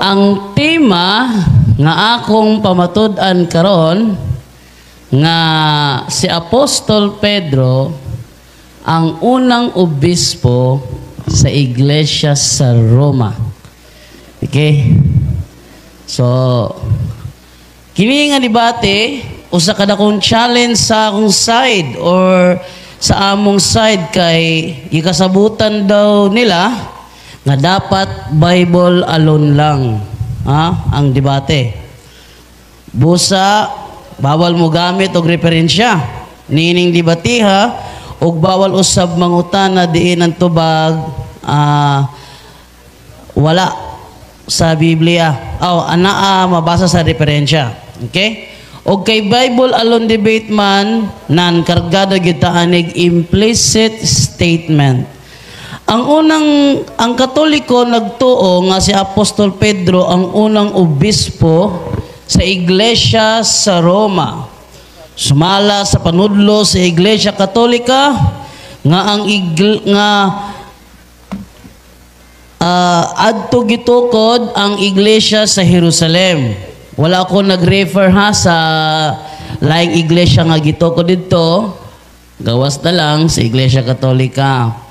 Ang tema nga akong pamatud-an karon nga si Apostol Pedro ang unang obispo sa iglesia sa Roma. Okay? So, kini nga debate, usa ka dakong challenge sa akong side or sa among side kay gikasabutan daw nila nga dapat Bible alone lang, ha, ang debate. Busa bawal mo gamit og referensya niining debatiha ug bawal usab mangutana diin ang tubag wala sa Biblia. Oh, anaa mabasa sa referensya. Okay? Og kay Bible alone debate man nan kargado gyud ta anig implicit statement. Ang unang ang Katoliko nagtuo nga si Apostol Pedro ang unang obispo sa iglesia sa Roma. Sumala sa panudlo sa Iglesia Katolika nga ang nga adto gitukod ang iglesia sa Jerusalem. Wala ako nag-refer ha sa laing iglesia nga gitukod didto. Gawas na lang sa Iglesia Katolika.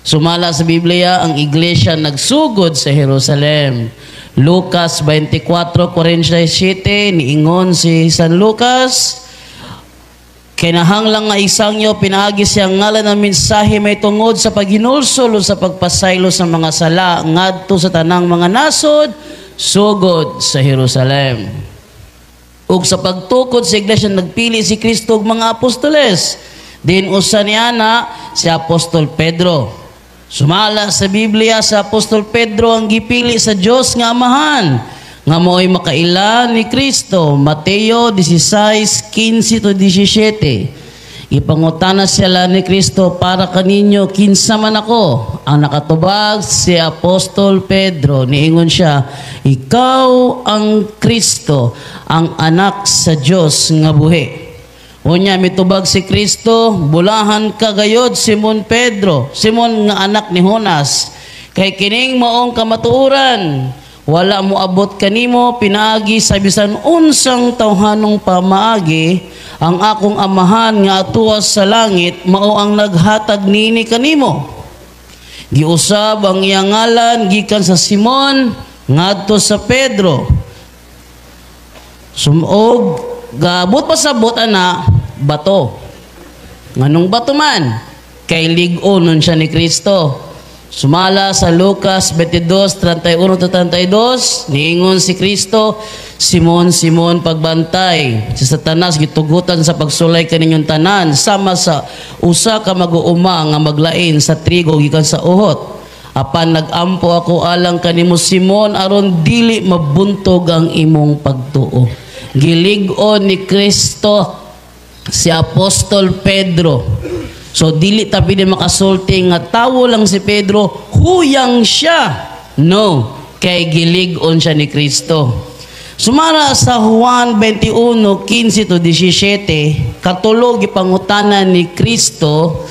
Sumala sa Biblia, ang iglesia nagsugod sa Jerusalem. Lucas 24:47, niingon si San Lucas, "Kinahanglan nga isangyaw pinaagi sa iyang ngalan ang mensahe may tungod sa paghinulsol o sa pagpasaylo sa mga sala ngadto sa tanang mga nasod sugod sa Jerusalem." Ug sa pagtukod sa iglesia, nagpili si Kristo og mga apostoles. Din usa niana si Apostol Pedro. Sumala sa Biblia, sa Apostol Pedro ang gipili sa Dios nga Amahan nga mao'y makaila ni Kristo. Mateo 16:15 to 17. Ipangutana sila ni Kristo, "Para kaninyo, kinsa man ako?" Ang nakatubag si Apostol Pedro. Niingon siya, "Ikaw ang Kristo, ang anak sa Dios nga buhi." Unya mitubag si Kristo, "Bulahan ka gayod, Simon Pedro, Simon nga anak ni Jonas, kay kining maong kamatuoran wala mo abot kanimo pinaagi sa bisan unsang tawhanong pamaagi. Ang akong Amahan nga atuas sa langit mao ang naghatag nini kanimo." Giusab ang iyang ngalan gikan sa Simon ngadto sa Pedro. Sumog gabot pasabot ana bato. Nganong bato man? Kay lig-on siya ni Kristo. Sumala sa Lucas 22:31 to 32, niingon si Kristo, "Simon, Simon, pagbantay. Si Satanas gitugutan sa pagsulay kaninyong tanan, sama sa usa ka mag-uuma nga maglain sa trigo gikan sa uhot. Apan nagampo ako alang kanimo, Simon, aron dili mabuntog ang imong pagtuo." Gilig-on ni Kristo si Apostol Pedro. So dili ta pwede makasulti nga tawo lang si Pedro, huyang siya. No, kay gilig-on siya ni Kristo. Sumala sa Juan 21:15 to 17, katulo gipangutana ni Kristo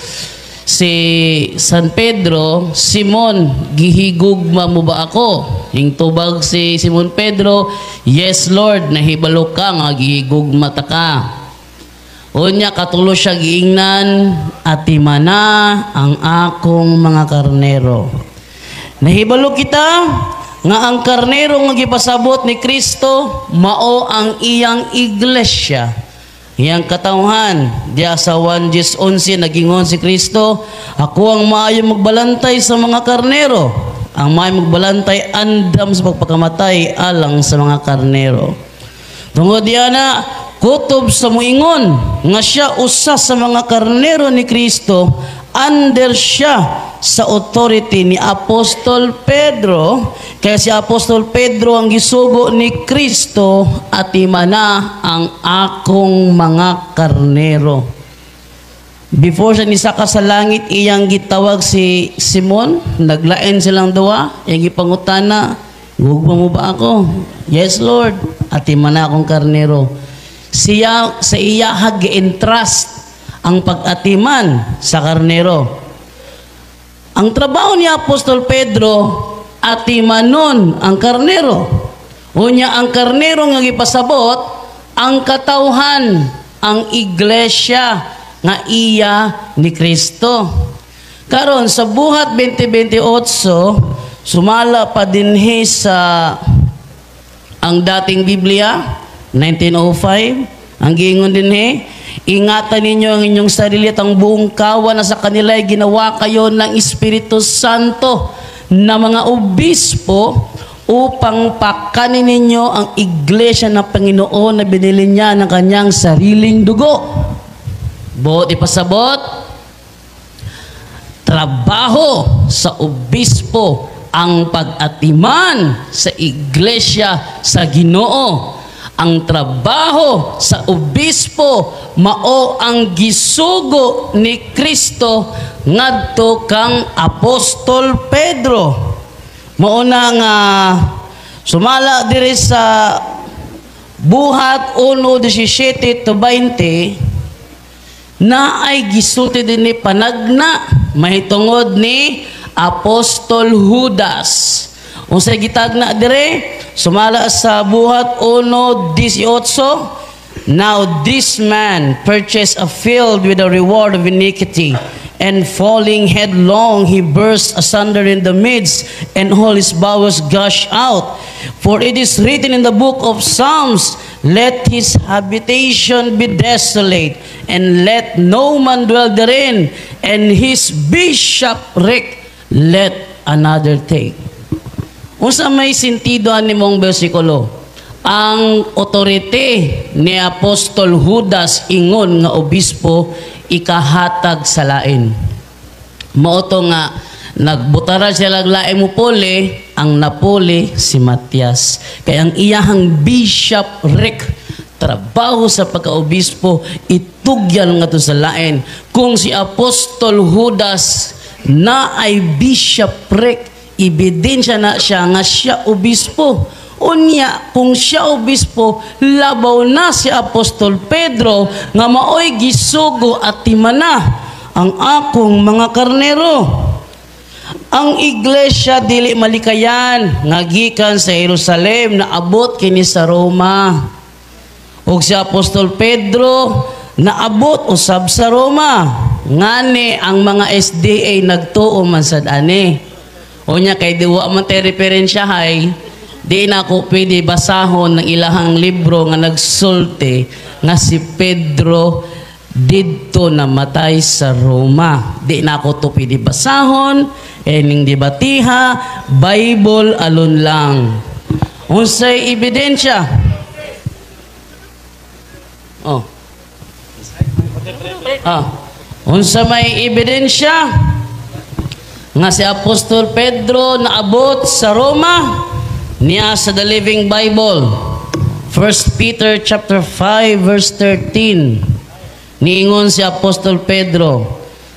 si San Pedro, "Simon, gihigugma mo ba ako?" Hingtubag si Simon Pedro, "Yes Lord, nahibalo ka nga gihigugma ta ka." Unya katulo siya giingnan, "Atimana ang akong mga karnero." Nahibalo kita nga ang karnero nga gipasabot ni Kristo mao ang iyang iglesia. Iyang katawhan. Diya sa 1:11, nagingon si Kristo, "Ako ang maayo magbalantay sa mga karnero. Ang maayo magbalantay andam sa pagpakamatay alang sa mga karnero." Tungod diya na, kutob sa muingon nga siya usa sa mga karnero ni Kristo, under siya sa authority ni Apostol Pedro, kaya si Apostol Pedro ang gisugo ni Kristo, "Atimana ang akong mga karnero." Before siya nisaka sa langit, iyang gitawag si Simon, naglain silang duwa, iyang gipangutana, "Gugma mo ba ako?" "Yes, Lord." "Atimana akong karnero." Siya sa iya gi-entrust ang pag-atiman sa karnero. Ang trabaho ni Apostol Pedro, atimanon ang karnero. Unya ang karnero nga gipasabot, ang katawhan, ang iglesia nga iya ni Kristo. Karon sa Buhat 20:28, sumala pa dinhi sa Ang Dating Biblia 1905, ang giingon dinhi, "Ingatan ninyo ang inyong sarili at ang buong kawan na sa kanila ay ginawa kayo ng Espiritu Santo na mga obispo upang pakanin ninyo ang iglesia ng Panginoon na binili niya ng kanyang sariling dugo." Buot ipasabot, trabaho sa obispo ang pag-atiman sa iglesia sa Ginoo. Ang trabaho sa obispo mao ang gisugo ni Kristo ngadto kang Apostol Pedro. Mao na nga sumala diri sa Buhat 1:17 to 20, na ay gisulti dinhi panagna mahitungod ni Apostol Judas. Unsay gitagna dire? Sumala sa Buhat 1:18, "Now this man purchased a field with a reward of iniquity, and falling headlong, he burst asunder in the midst, and all his bowels gushed out. For it is written in the book of Psalms, 'Let his habitation be desolate, and let no man dwell therein, and his bishopric let another take.'" Unsa may sentido ani mong bersikulo? Ang otorite ni Apostol Judas ingon nga obispo ikahatag sa lain. Mao to nga nagbutaran sila lain mo puli, ang napuli si Matias. Kay ang iyahang bishopric, trabaho sa pagkaobispo, itugyan nga to sa lain. Kung si Apostol Judas na ay bishopric, ebidensya na siya nga siya obispo. Unya, kung siya obispo, labaw na si Apostol Pedro nga maoy gisugo at timana ang akong mga karnero. Ang iglesia dili malikayan nga gikan sa Jerusalem naabot kini sa Roma. Ug si Apostol Pedro naabot usab sa Roma. Ngani ang mga SDA nagtuo man sad ani. Unya kay di wa man tay referensyahay, di na ako pwede basahon ng ilahang libro nga nagsulti nga si Pedro didto namatay sa Roma. Di na ako to pwede basahon, ening debatiha, Bible alone lang. Unsay ebidensya? Oh. Ah. Unsa may ebidensya nga si Apostol Pedro naabot sa Roma? Niya sa The Living Bible. 1 Peter chapter 5 verse 13. Niingon si Apostol Pedro,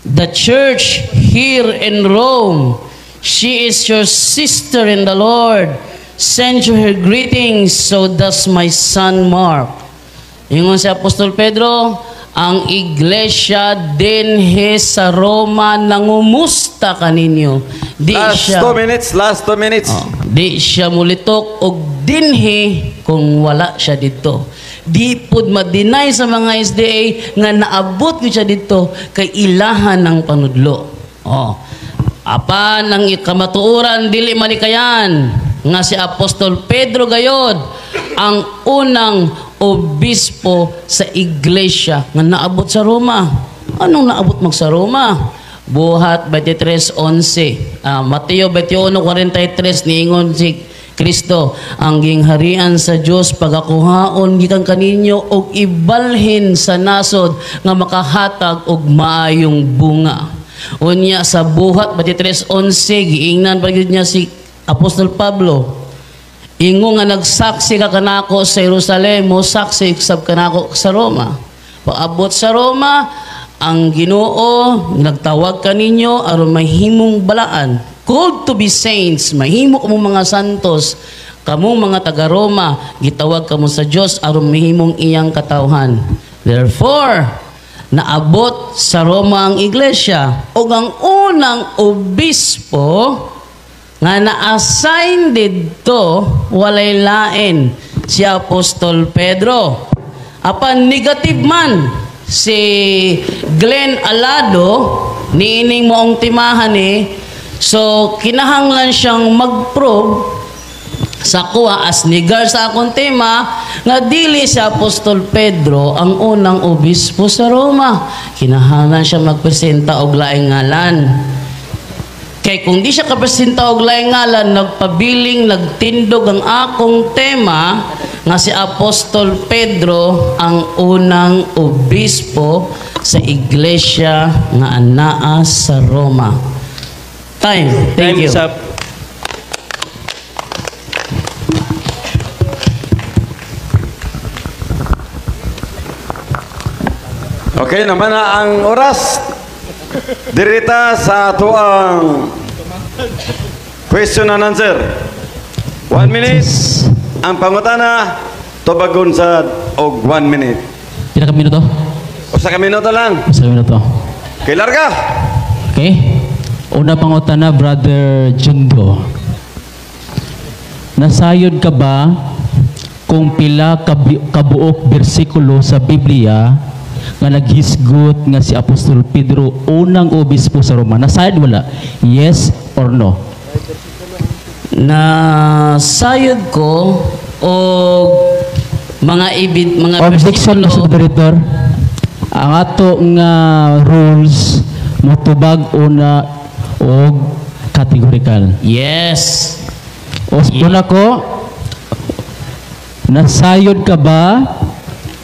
"The church here in Rome, she is your sister in the Lord. Send you her greetings, so does my son Mark." Ingon si Apostol Pedro, ang iglesia dinhi sa Roma nangumusta kaninyo. Di Last siya 2 minutes, last 2 minutes. Oh, di siya mulitok og dinhi kung wala siya didto. Di pud ma-deny sa mga SDA nga naabot gyud siya didto kay ilahan ng panudlo. Oh. Apan ang kamatuoran, dili malikayan nga si Apostol Pedro gayod ang unang obispo sa iglesia nga naabot sa Roma. Anong naabot mag sa Roma? Buhat 23:11. Mateo 21:43, niingon si Kristo, "Ang gingharian sa Dios pagakuhaon gikan kaninyo og ibalhin sa nasod nga makahatag og maayong bunga." Unya sa Buhat 23:11, giingnan pa gyud niya si Apostol Pablo, "Ingon nga nagsaksi ka kanako sa Jerusalem, mo saksi sab kanako sa Roma." Paabot sa Roma, ang Ginoo nagtawag kaninyo aron mahimong balaan. Called to be saints, mahimo kamo mga santos. Kamo mga taga Roma, gitawag kamo sa Dios aron mahimong iyang katawhan. Therefore, naabot sa Roma ang iglesia ug ang unang obispo nga Nga na-assign didto, walay lain si Apostol Pedro. Apan negative man si Glenn Alado niining moong timahan ni, so kinahanglan siyang mag-prove sa kuha as nigar sa akong tema nga dili si Apostol Pedro ang unang obispo sa Roma. Kinahanglan siya magpresenta og laing ngalan. Kay kung di siya kapresenta og laing ngalan, nagpabiling nagtindog ang akong tema nga si Apostol Pedro ang unang obispo sa iglesia nga anaa sa Roma. Time. Thank Time you. is up. Okay, naman na ang oras. Dirita sa ato ang question and answer. 1 minute. Ang pangutana, tubagon sa og 1 minute. Pila ka minuto? Usa ka minuto lang. Usa ka minuto. Okay, larga. Okay? Una pangutana, Brother Jundo. Nasayod ka ba kung pila kabuok bersikulo sa Biblia nga naghisgot nga si Apostol Pedro unang obispo sa Roma? Nasayod wala? Yes or no? Nasayod ko og mga ibid mga Objection, bersikulo. Mr. Moderator. Ang ato nga rules motubag una og categorical. Yes. O una ko, nasayod ka ba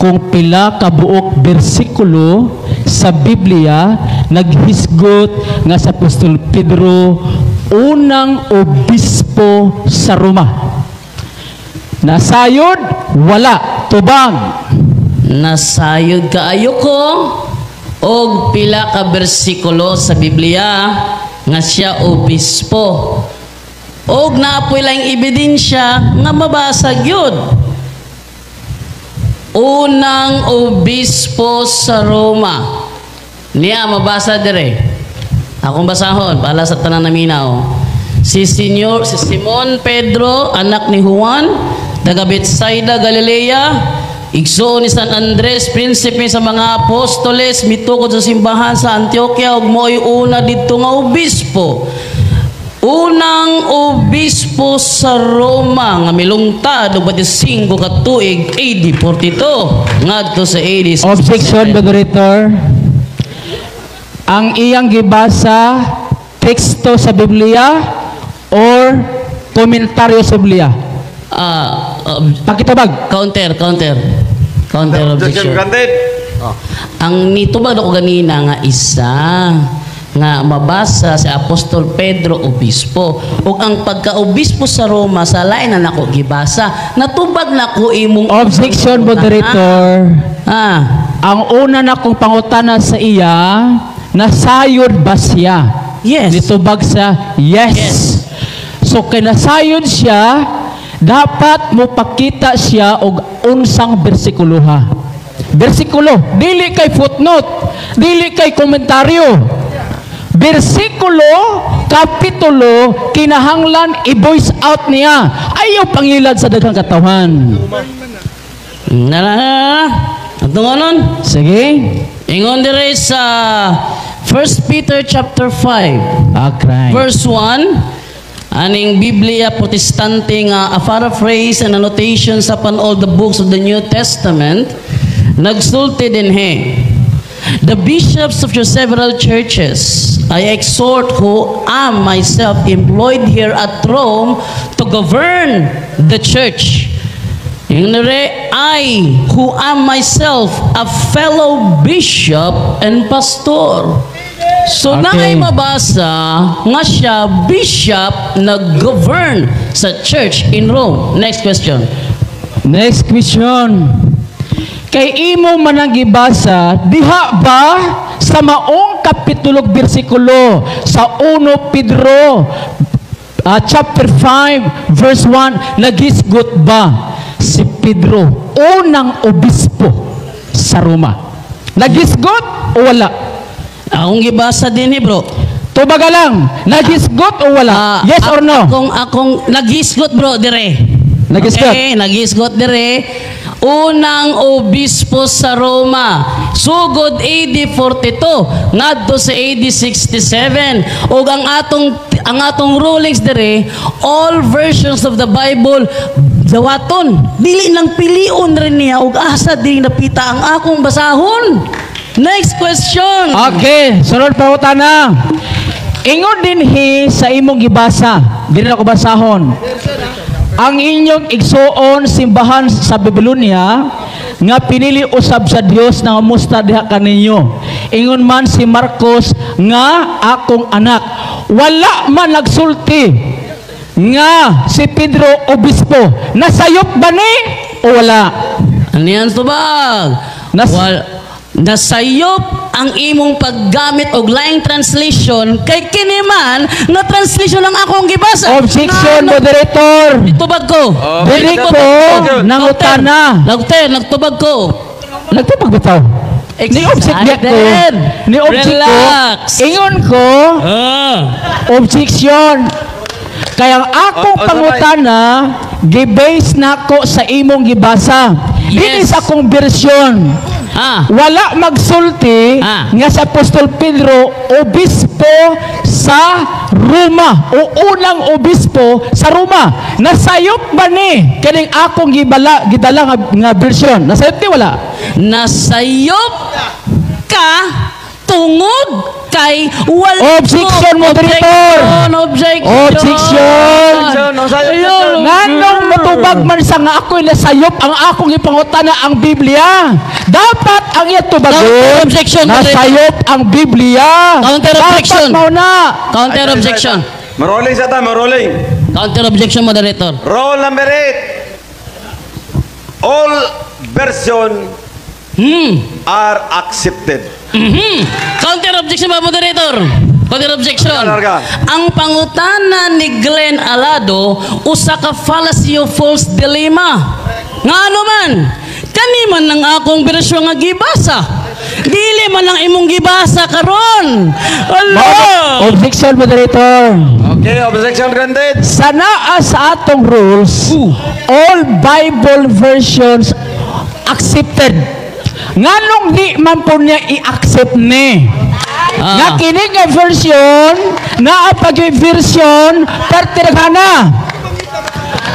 kung pila kabuok bersikulo sa Biblia naghisgot nga sa Apostol Pedro unang obispo sa Roma? Nasayod? Wala. Tubag. Nasayod kaayo ko og pila ka bersikulo sa Biblia nga siya obispo. Og naapoy lang ebidensya nga mabasa gyud. Unang obispo sa Roma. Niya mabasa dire. Akong basahon para sa tanan naminaw. Si Senyor si Simon Pedro, anak ni Juan, taga Bethsaida, Galilea, igsoon ni San Andres, prinsipe sa mga apostoles, mitukod sa simbahan sa Antioquia ug mo'y una didto nga obispo. Unang obispo sa Roma nga milungtad og 25 ka tuig, AD 42 ngadto sa AD 67. Objection, Moderator. Ang iyang gibasa, teksto sa Biblia or komentaryo sa Biblia? Pakitubag. Counter, counter. Counter Objection objection. granted. Oh. Ang nitubag ako ganina nga isa nga mabasa si Apostol Pedro obispo ug ang pagka-obispo sa Roma sa lain na nako gibasa, natubag nako imong Objection, Moderator. Ang una na kong pangutana sa iya, nasayod ba siya? Yes. Nitubag sa yes. Yes. So kay nasayod siya, dapat mo pakita siya og unsang bersikuloha. Bersikulo, dili kay footnote, dili kay komentaryo. Bersikulo, kapitulo, kinahanglan i-voice out niya. Ayaw pangilad sa daghang katawhan. Na na na na. Atong anon? Sige. Ingon dire sa 1 Peter chapter 5. Okay. Verse 1, aning Biblia Protestante nga a paraphrase and annotations upon all the books of the New Testament, nagsulti dinhi: "The bishops of your several churches, I exhort, who am myself employed here at Rome to govern the church." Yung nire, "I, who am myself a fellow bishop and pastor." So naay mabasa nga siya bishop nag-govern sa church in Rome. Next question. Next question. Kay imo man ang gibasa, diha ba sa maong kapitulog bersikulo sa 1 Pedro chapter 5 verse 1 nagisgot ba si Pedro unang obispo sa Roma? Nagisgot o wala? Akong gibasa din eh, bro. Tubaga lang. Naghisgot o wala? Ah, Yes or no? Akong naghisgot, bro, dire. Naghisgot? Okay, naghisgot dire. Unang obispo sa Roma, sugod AD 42 ngadto sa AD 67. Ug ang atong rulings dire, all versions of the Bible dawaton. Dili nang pilion rin niya ug asa dili napita ang akong basahon. Next question. Okay, sunod pangutana. Ingon dinhi sa imong gibasa, dili na ko basahon. Ang inyong igsuon simbahan sa Babylonia nga pinili usab sa Dios nga musta diha kaninyo. Ingon man si Marcos nga akong anak. Wala man nagsulti nga si Pedro obispo. Nasayop ba ni o wala? Ano yan, tubag? Nasayop ang imong paggamit og laing translation kay kini man nga translation ang akong gibasa. Objection, Na, moderator. tubag ko. Dili ko nangutana. Nagter, nagtubag ko. Nagtubag bitaw. Ni object ko. Excited. Ni object ko. Relax. Ingon ko, objection. Kaya ang akong pangutana, gi-base nako sa imong gibasa. Dili sa akong version. Wala magsulti nga sa Apostol Pedro obispo sa Roma o unang obispo sa Roma. Nasayop ba ni kining akong gibala gidala nga version? Nasayop ni wala? Nasayop ka tungod kay wala. Objection, moderator. Objection, objection. Objection. Objection, objection. Nganong motubag man sa nga ako'y nasayop ang akong ipangutana ang Biblia? Dapat ang iya tubagon. Counter objection, moderator. Nasayop ang Biblia. Counter objection. Dapat mao na. Counter objection. Marolling sa ta, marolling. Counter objection, moderator. Roll number 8. All version are accepted. Counter objection ba, moderator? Counter objection. Larga. Ang pangutana ni Glenn Alado usa ka fallacy of false dilemma. Nga ano man? Kani man ang akong bersyon nga gibasa. Dili man ang imong gibasa karon. Ala! Objection, moderator. Okay, objection granted. Sa naa sa atong rules, all Bible versions accepted. Nganong di man po niya i-accept ni? Nga kini nga version, naa pa gyud version pertirgana.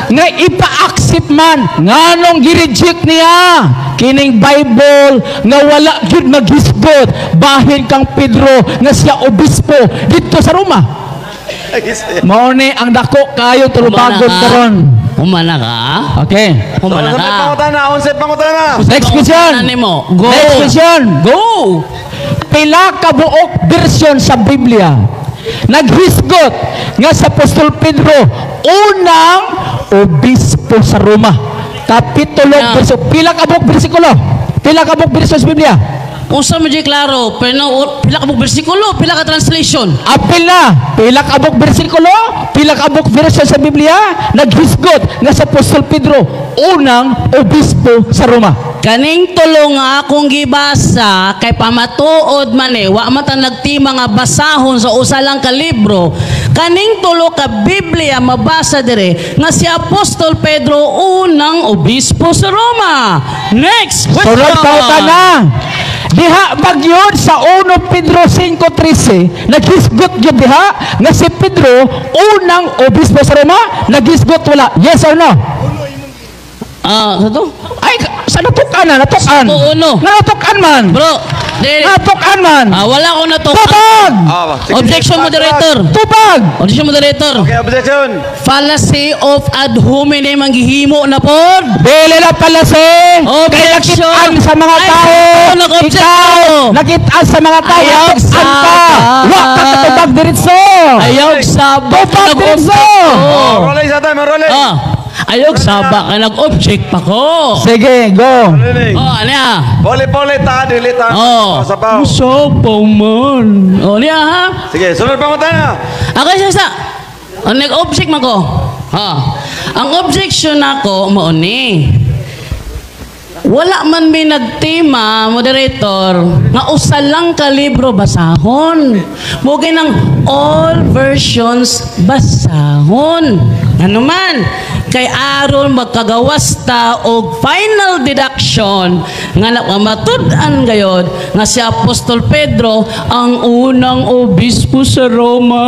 Nga ipa-accept man, nganong gi-reject niya kining Bible nga wala gyud maghisgot bahin kang Pedro nga siya obispo dito sa Roma. Mao ni ang dako kayo tulubagon Humana ka. karon. Humana ka? Okay. Humana Unsay ka. pangutana, unsay pangutana. Next question. Pangutana nimo. Go. Next question. Go. Pila ka buok version sa Biblia naghisgot nga sa Apostol Pedro unang obispo sa Roma? Kapitulo, verso, pila ka buok bersikulo? Pila ka buok version sa Biblia? Unsa mo di klaro? Pero pila ka buok bersikulo, pila ka translation? Apil na. Pila ka buok bersikulo, pila ka buok version sa Biblia naghisgot nga sa Apostol Pedro unang obispo sa Roma? Kaning tulo nga akong gibasa kay pamatuod man eh, wa man ta nagtima nga basahon sa usa lang ka libro. Kaning tulo ka Biblia mabasa dire nga si Apostol Pedro unang obispo sa Roma. Next question. Sunod pangutana. Diha magyud sa 1 Pedro 5:13, naghisgot gyud diha nga si Pedro unang obispo sa Roma? Naghisgot wala? Yes or no? Ah, sa to? Ay, sa natukan na, natukan. Sa uno. Nga natukan man. Bro, dili. Natukan man. Ah, wala ko natukan. Tubag! Ah, sige. Objection, moderator. Tubag! Objection, moderator. Okay, objection. Fallacy of ad hominem ang gihimo na pod. Dili na pala si Objection. Kay nakitaan sa mga Ay, tao. nag-object Ikaw, ako. nakitaan sa mga tao. Ayaw Natukan sa- ka. Wa ka katubag diretso. Ayaw saba ka Tubag diretso. nag-object. Oh, rolling sa time, rolling. Ah, ayaw saba ka nag-object pa ko. Sige, go. Rolling. Oh, ano ya? Poli-poli ta, dili ta. Oh. Sa paw. Musopo man. Oh, niya ha? Sige, sunod pangutana. Ako isa sa. Ang nag-object man ko. Ha. Ang objection nako mao ni. Wala man may nagtema, moderator, nga usa lang ka libro basahon. Mao nang all versions basahon. Ano man, kay aron magkagawas ta og final deduction nga napamatud-an gayod nga si Apostol Pedro ang unang obispo sa Roma.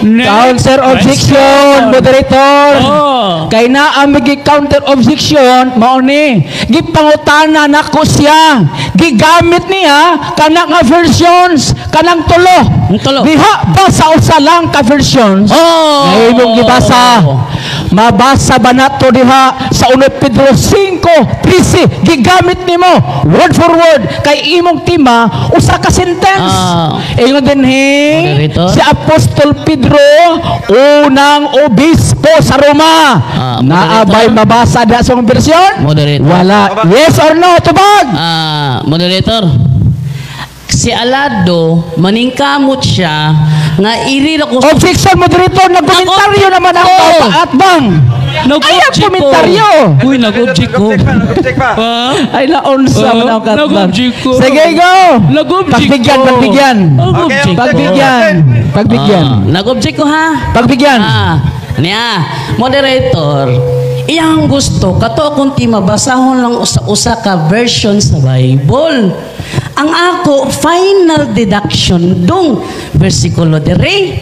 Next Counter objection, moderator. Oh. Kay naa mi counter objection, mao ni. Gipangutana nako siya. Gigamit niya kana nga versions, kanang tulo. Ang tulo. Diha ba sa usa lang ka versions? Oh. Nga imong gibasa. Mabasa ba nato diha sa 1 Pedro 5:13? Gigamit nimo word for word kay imong tema usa ka sentence. Ah. Ingon dinhi Moderator? si Apostol Pedro unang obispo sa Roma. Ah, Naa moderator? bay mabasa da sa imong version? Moderator. Wala. Yes or no? Tubag. Ah, moderator. Si Alado, maningkamot siya nga iri ra ko. Objection, moderator. Nagkomentaryo naman ang Oh. atbang. Ay, ang komentaryo. Uy, nag-object ko. Nag-object pa, nag-object pa. Ha? Ay, naunsa Oh, man ang katbang. nag-object ko. Sige, go. Nag-object Pagbigyan, ko. pagbigyan. Nag-object ko. Pagbigyan. Pagbigyan. Ah, nag-object ko ha. Pagbigyan. Ah, niya, moderator, iyang gusto kato akong tema basahon lang usa-usa ka version sa Bible. Ang ako final deduction dong versikulo dire,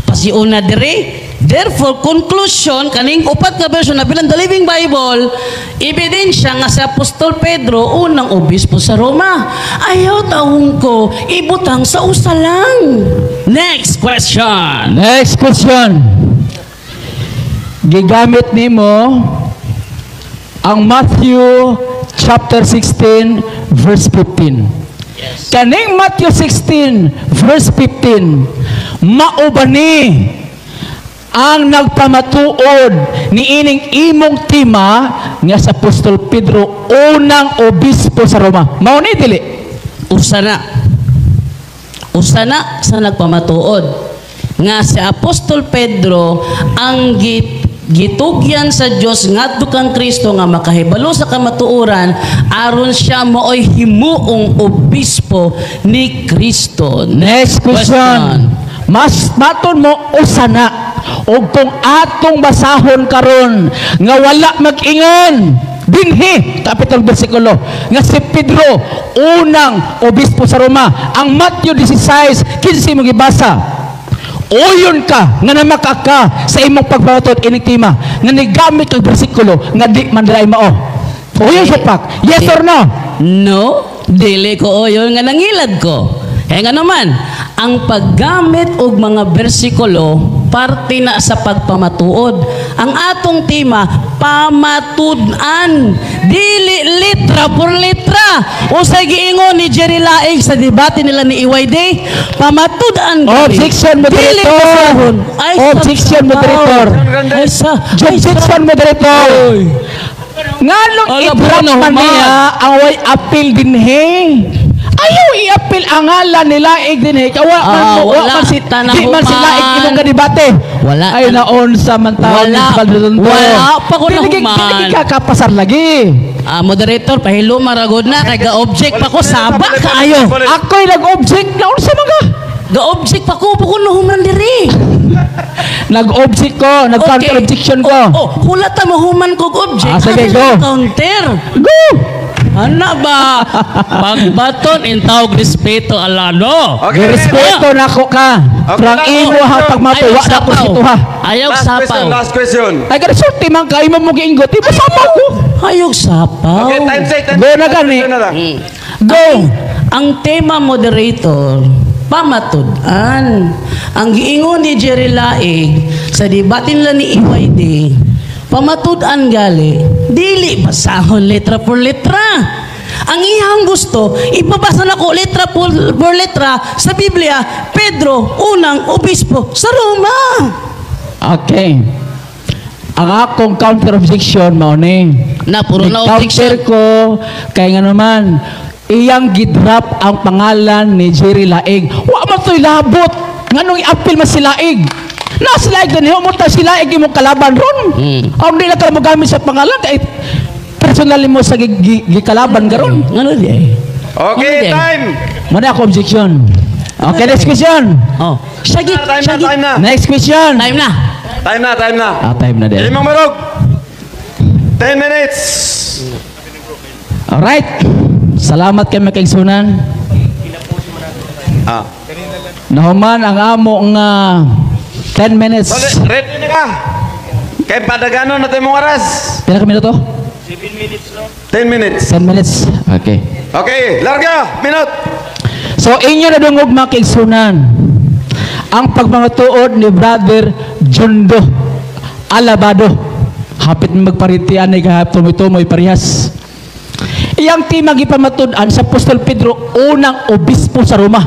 pasiuna dire. Therefore, conclusion, kaning upat ka version na bilang The Living Bible, ebidensya nga si Apostol Pedro, unang obispo sa Roma. Ayaw taong ko, ibutang sa usa lang. Next question. Next question. Gigamit nimo ang Matthew chapter 16 verse 15. Kaning Matthew 16 verse 15, mao ba ni ang nagpamatuod ni ining imong tema nga sa Apostol Pedro unang obispo sa Roma? Mao ni dili? Usa na. Usa na sa nagpamatuod nga si Apostol Pedro ang gitugyan sa Dios ngadto kang Kristo nga makahibalo sa kamatuoran aron siya maoy himuong obispo ni Kristo. Next question. Mas maton mo usa na og kung atong basahon karon nga wala mag-ingon dinhi kapitol bersikulo nga si Pedro unang obispo sa Roma, ang Matthew 16:15 mo gibasa, uyon ka nga namakaka sa imong pagpamatud ining tema nga nigamit kag bersikulo nga di man diri mao. Uyon siya pak. Yes or no? No, dili ko oyon nga nangilad ko. Kaya nga naman, ang paggamit og mga bersikulo parte na sa pagpamatuod. Ang atong tema, pamatud-an. Dili litra por letra. Usay giingon ni Jerry Laig sa debate nila ni EYD, pamatud-an gani. Objection, Dili moderator. basahon. Ay, Objection, moderator. Ay, sa, ay, sa, Objection, moderator. Nganong Ala, i-drop na man human. niya ang way appeal dinhi? Ayaw i-appeal ang ngalan nila ig dinhi. Kay wa man Ah, mo, wa wala man si ta na di man sila ig human. imong kadebate. Wala Ay naon sa man taon Wala. ni Baldondo. Wala pa ko Dili nahuman. dili ka kapasar lagi. Ah, moderator, pahilo maragod na kay ga-object pa ko saba kaayo. Ako'y nag-object, naon sa mga Ga-object pa ko bukod na human diri. Nag-object ko, nag-counter objection ko. Oh, hulata mo human kog object. Ah, sige, Ano go. Counter. Go! Ana ba? Pagbaton in tawag respeto alano. Okay. Respeto na ko ka. Okay, Prang last imo ha question. pagmatuwa Ayaw na ko sapaw. si tuha. Ayaw Last sapaw. question, last question. Ay kada sulti man ka imo mo giinggot, imo sapaw ko. Ayaw sapaw. Okay, time check. Time Go check. na Last gani. question na lang. Go. Ang tema, moderator, pamatud-an. Ang giingon ni Jerry Laig sa debate nila ni EYD, pamatud-an gali, dili basahon letra por letra. Ang iyang gusto, ipabasa na ko letra por letra sa Biblia, Pedro, unang obispo sa Roma. Okay. Ang akong counter objection mao ni. Na puro na Counter objection. ko kay nga naman iyang gidrap ang pangalan ni Jerry Laig. Wa man to'y labot. Nganong i-appeal man si Laig? Nasa laig din mo ta sila imong kalaban ron. Aron di na ka mo gamit sa pangalan kay personal mo sa gikalaban karon. Ngano di ay? Okay, Ano di? time. Muna ako objection. Okay, next question. Oh. Syagit, Time na, syagit. time na. Next question. Time na. Time na, time na. Ah, time na din. Imong marog. 10 minutes. Alright. Salamat kay makaigsunan. Nahuman ang amo nga 10 minutes. Soli, ready na ka. Kay padaganon na imong oras. Pila ka minuto? 10 minutes. 10 minutes. Okay. Okay, larga. Minute. So inyo na dungog, mga kaigsunan, ang pagmangatuod ni Brother Jondo Alabado. Hapit magparitian ni kahap tumoy-tumoy parehas. Iyang tema gipamatud-an sa Apostol Pedro unang obispo sa Roma.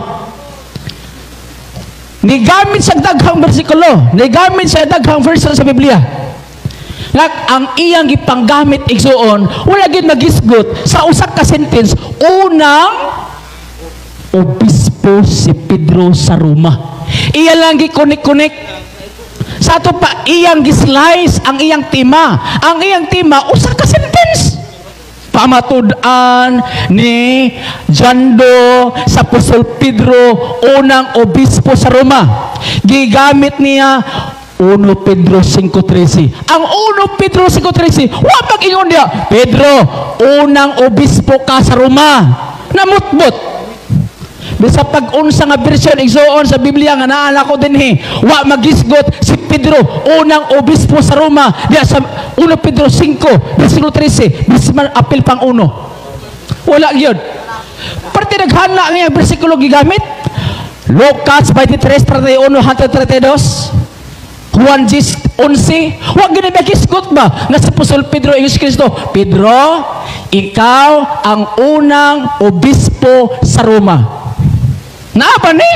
Nigamit sa daghang bersikulo, nigamit sa daghang verse sa Biblia. Nga ang iyang gipanggamit, igsuon, wala gid magisgot sa usa ka sentence unang obispo si Pedro sa Roma. Iya lang gikunik-kunik. Sa ato pa iyang gislice ang iyang tema. Ang iyang tema usa ka sentence. Pamatud-an ni Jando sa Apostol Pedro unang obispo sa Roma. Gigamit niya 1 Pedro 5.13. Ang 1 Pedro 5.13, wa mag-ingon niya, "Pedro, unang obispo ka sa Roma." Namutbot. Bisa pag-unsa nga version, igsuon, sa Biblia nga naa ko dinhi, wa magisgot si Pedro unang obispo sa Roma diya sa 1 Pedro 5 versikulo 13, bisan man apil pang uno. Wala gyud. Parte naghana nga yung bersikulo gigamit. Lucas 23:31 hangtod 32, Juan 10:11, wa gini magisgot ba nga si Apostol Pedro ingon si Kristo, "Pedro, ikaw ang unang obispo sa Roma." Naa ba ni?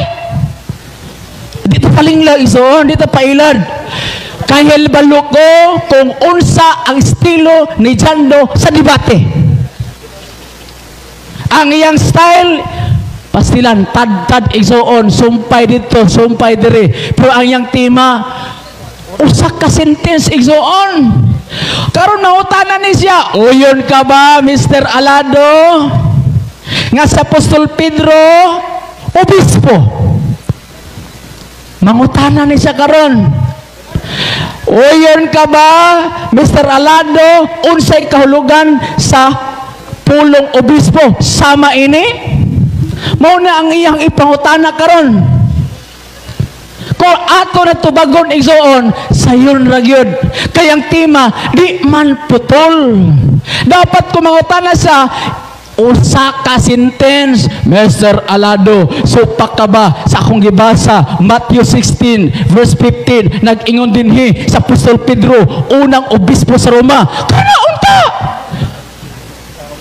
Dito palinglag, igsoon, dito pailad. Kahibalo ko kung unsa ang estilo ni Jando sa debate. Ang iyang style, pastilan, tad-tad, igsoon, sumpay dito, sumpay dire. Pero ang iyang tema, usa ka sentence, igsoon. Karon nangutana ni siya, "Uyon ka ba, Mr. Alado, nga sa Apostol Pedro, obispo?" Mangutana ni siya karon. "Uyon ka ba, Mr. Alado, unsay kahulugan sa pulong obispo? Sama ini?" Mao na ang iyang ipangutana karon. Kung ato na tubagon, igsoon, sayon ra gyud. Kay ang tema di man putol. Dapat kung mangutana sa usa ka sentence, "Mr. Alado, supak ka ba sa akong gibasa, Matthew 16 verse 15, nag-ingon dinhi sa Apostol Pedro unang obispo sa Roma?" Kana unta.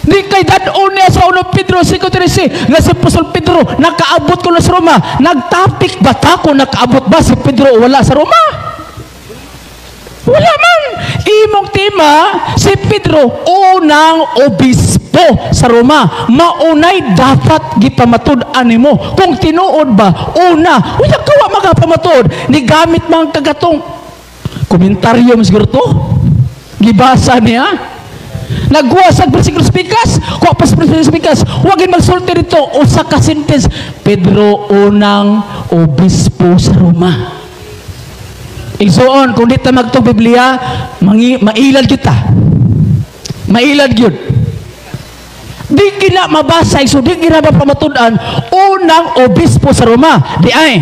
Di kay dad-on niya sa 1 Pedro 5.13 nga si Apostol Pedro nakaabot ko na sa Roma. Nagtapik ba ta kung nakaabot ba si Pedro o wala sa Roma? Wala man. Imong tema, si Pedro unang obispo sa Roma. Maunay dapat gipamatud-an nimo. Kung tinuod ba, una, unya kawa magapamatud, ni gamit man kagatong komentaryo mo siguro to. Gibasa niya. Nagguwa sa bersikulo spikas, kuha pa sa bersikulo spikas, wagin magsulti dito, usa ka sentence, Pedro unang obispo sa Roma. Igsoon, kung di ta magtong Biblia, mailad kita. Mailad yun. Di gina mabasa, igsoon, di gina mapamatud-an, unang obispo sa Roma. Di ay,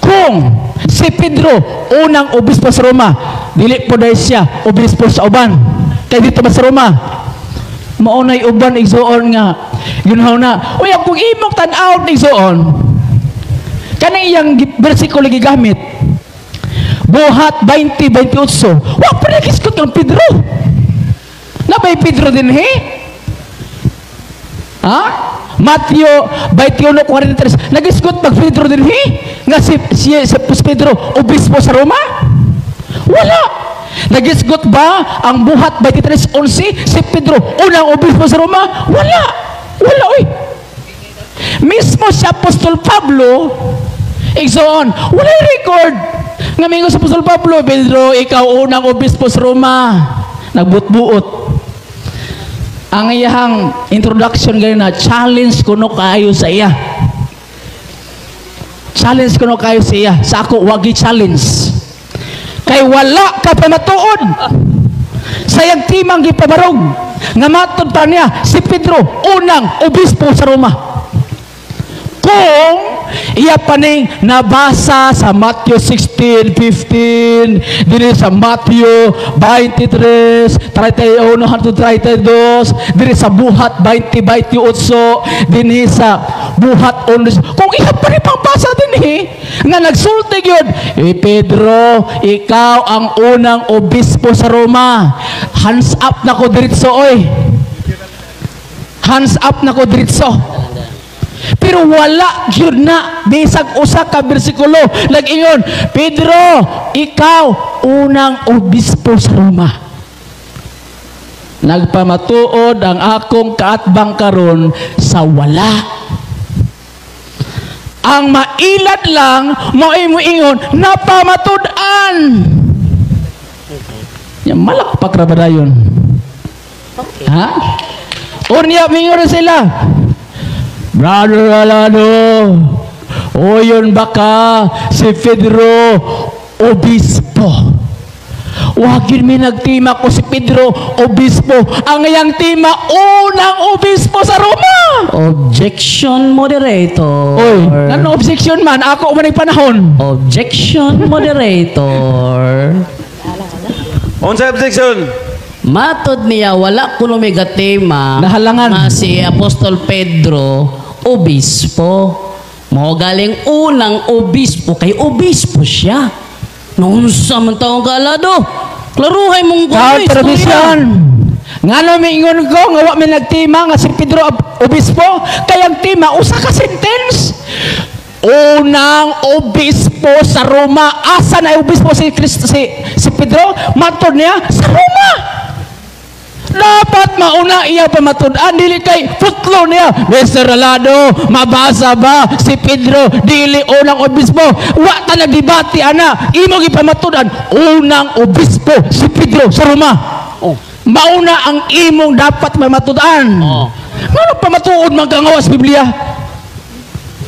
kung si Pedro, unang obispo sa Roma, dili po dahil siya, obispo sa uban. Kaya dito ba sa Roma? Maunay uban, igsoon, nga yun na. Uy, kung imong tan-awon, igsoon, kanang iyang bersikulo gigamit, Buhat 20:28, wa pa nagisgot ng Pedro. Na may Pedro din he? Ha? Matthew 21:43, nagisgot pag Pedro din he? Nga si Pedro, obispo sa Roma? Wala. Nagisgot ba ang Buhat 23:11, si Pedro unang obispo sa Roma? Wala. Wala, oy. Mismo si Apostol Pablo, igsoon, walay record. Nga mingon sa Apostol Pablo, "Pedro, ikaw unang obispo sa Roma." Nagbutbuot. Ang iyang introduction ganina, challenge kuno kaayo sa iya. Challenge kuno kaayo sa iya. Sa ako, wagi challenge. Kay wala ka pamatuod sa iyang timang gipabarog nga matod pa niya si Pedro unang obispo sa Roma. Kung iya pa ning nabasa sa Matthew 16:15, dinhi sa Matthew 23:31 hangtod 32, dinhi sa Buhat 20:28, dinhi sa Buhat 11. Kung iya pa rin pangbasa dinhi nga nagsulti gyud, "Eh, Pedro, ikaw ang unang obispo sa Roma," hands up na ko diretso oy. Hands up na ko diretso. Pero wala gyud na bisag usa ka bersikulo nag-ingon, "Pedro, ikaw unang obispo sa Roma." Nagpamatuod ang akong kaatbang karon sa wala. Ang mailad lang mao'y moingon napamatud-an. Ya malakpak ra ba dayon? Okay. Ha? Unya mingon sila. "Brother Alado, oyon baka si Pedro obispo?" Wag yun may nagtima ko si Pedro obispo. Ang iyang tema, unang obispo sa Roma. Objection, moderator. Oy, ano objection man? Ako man panahon. Objection, moderator. Unsa objection? Matod niya, wala kuno may gatema Nahalangan. nga si Apostol Pedro obispo. Mo galing unang obispo kay obispo siya. Noon sa man taong kalado. Klaruhay mong Counter. Ngano miingon ko nga wa may nagtima nga si Pedro obispo, kay ang tema usa ka sentence. Unang obispo sa Roma. Asa na obispo si Cristo, si Pedro? Matod niya sa Roma. Dapat mauna iya pamatud-an, dili kay putlo niya. "Mr. Alado, mabasa ba si Pedro dili unang obispo?" Wa ta nagdebate ana, imo gipamatud-an unang obispo si Pedro sa Roma. Oh. Mauna ang imong dapat pamatud-an. Oh. Ngano pamatuod man ka nga sa Biblia?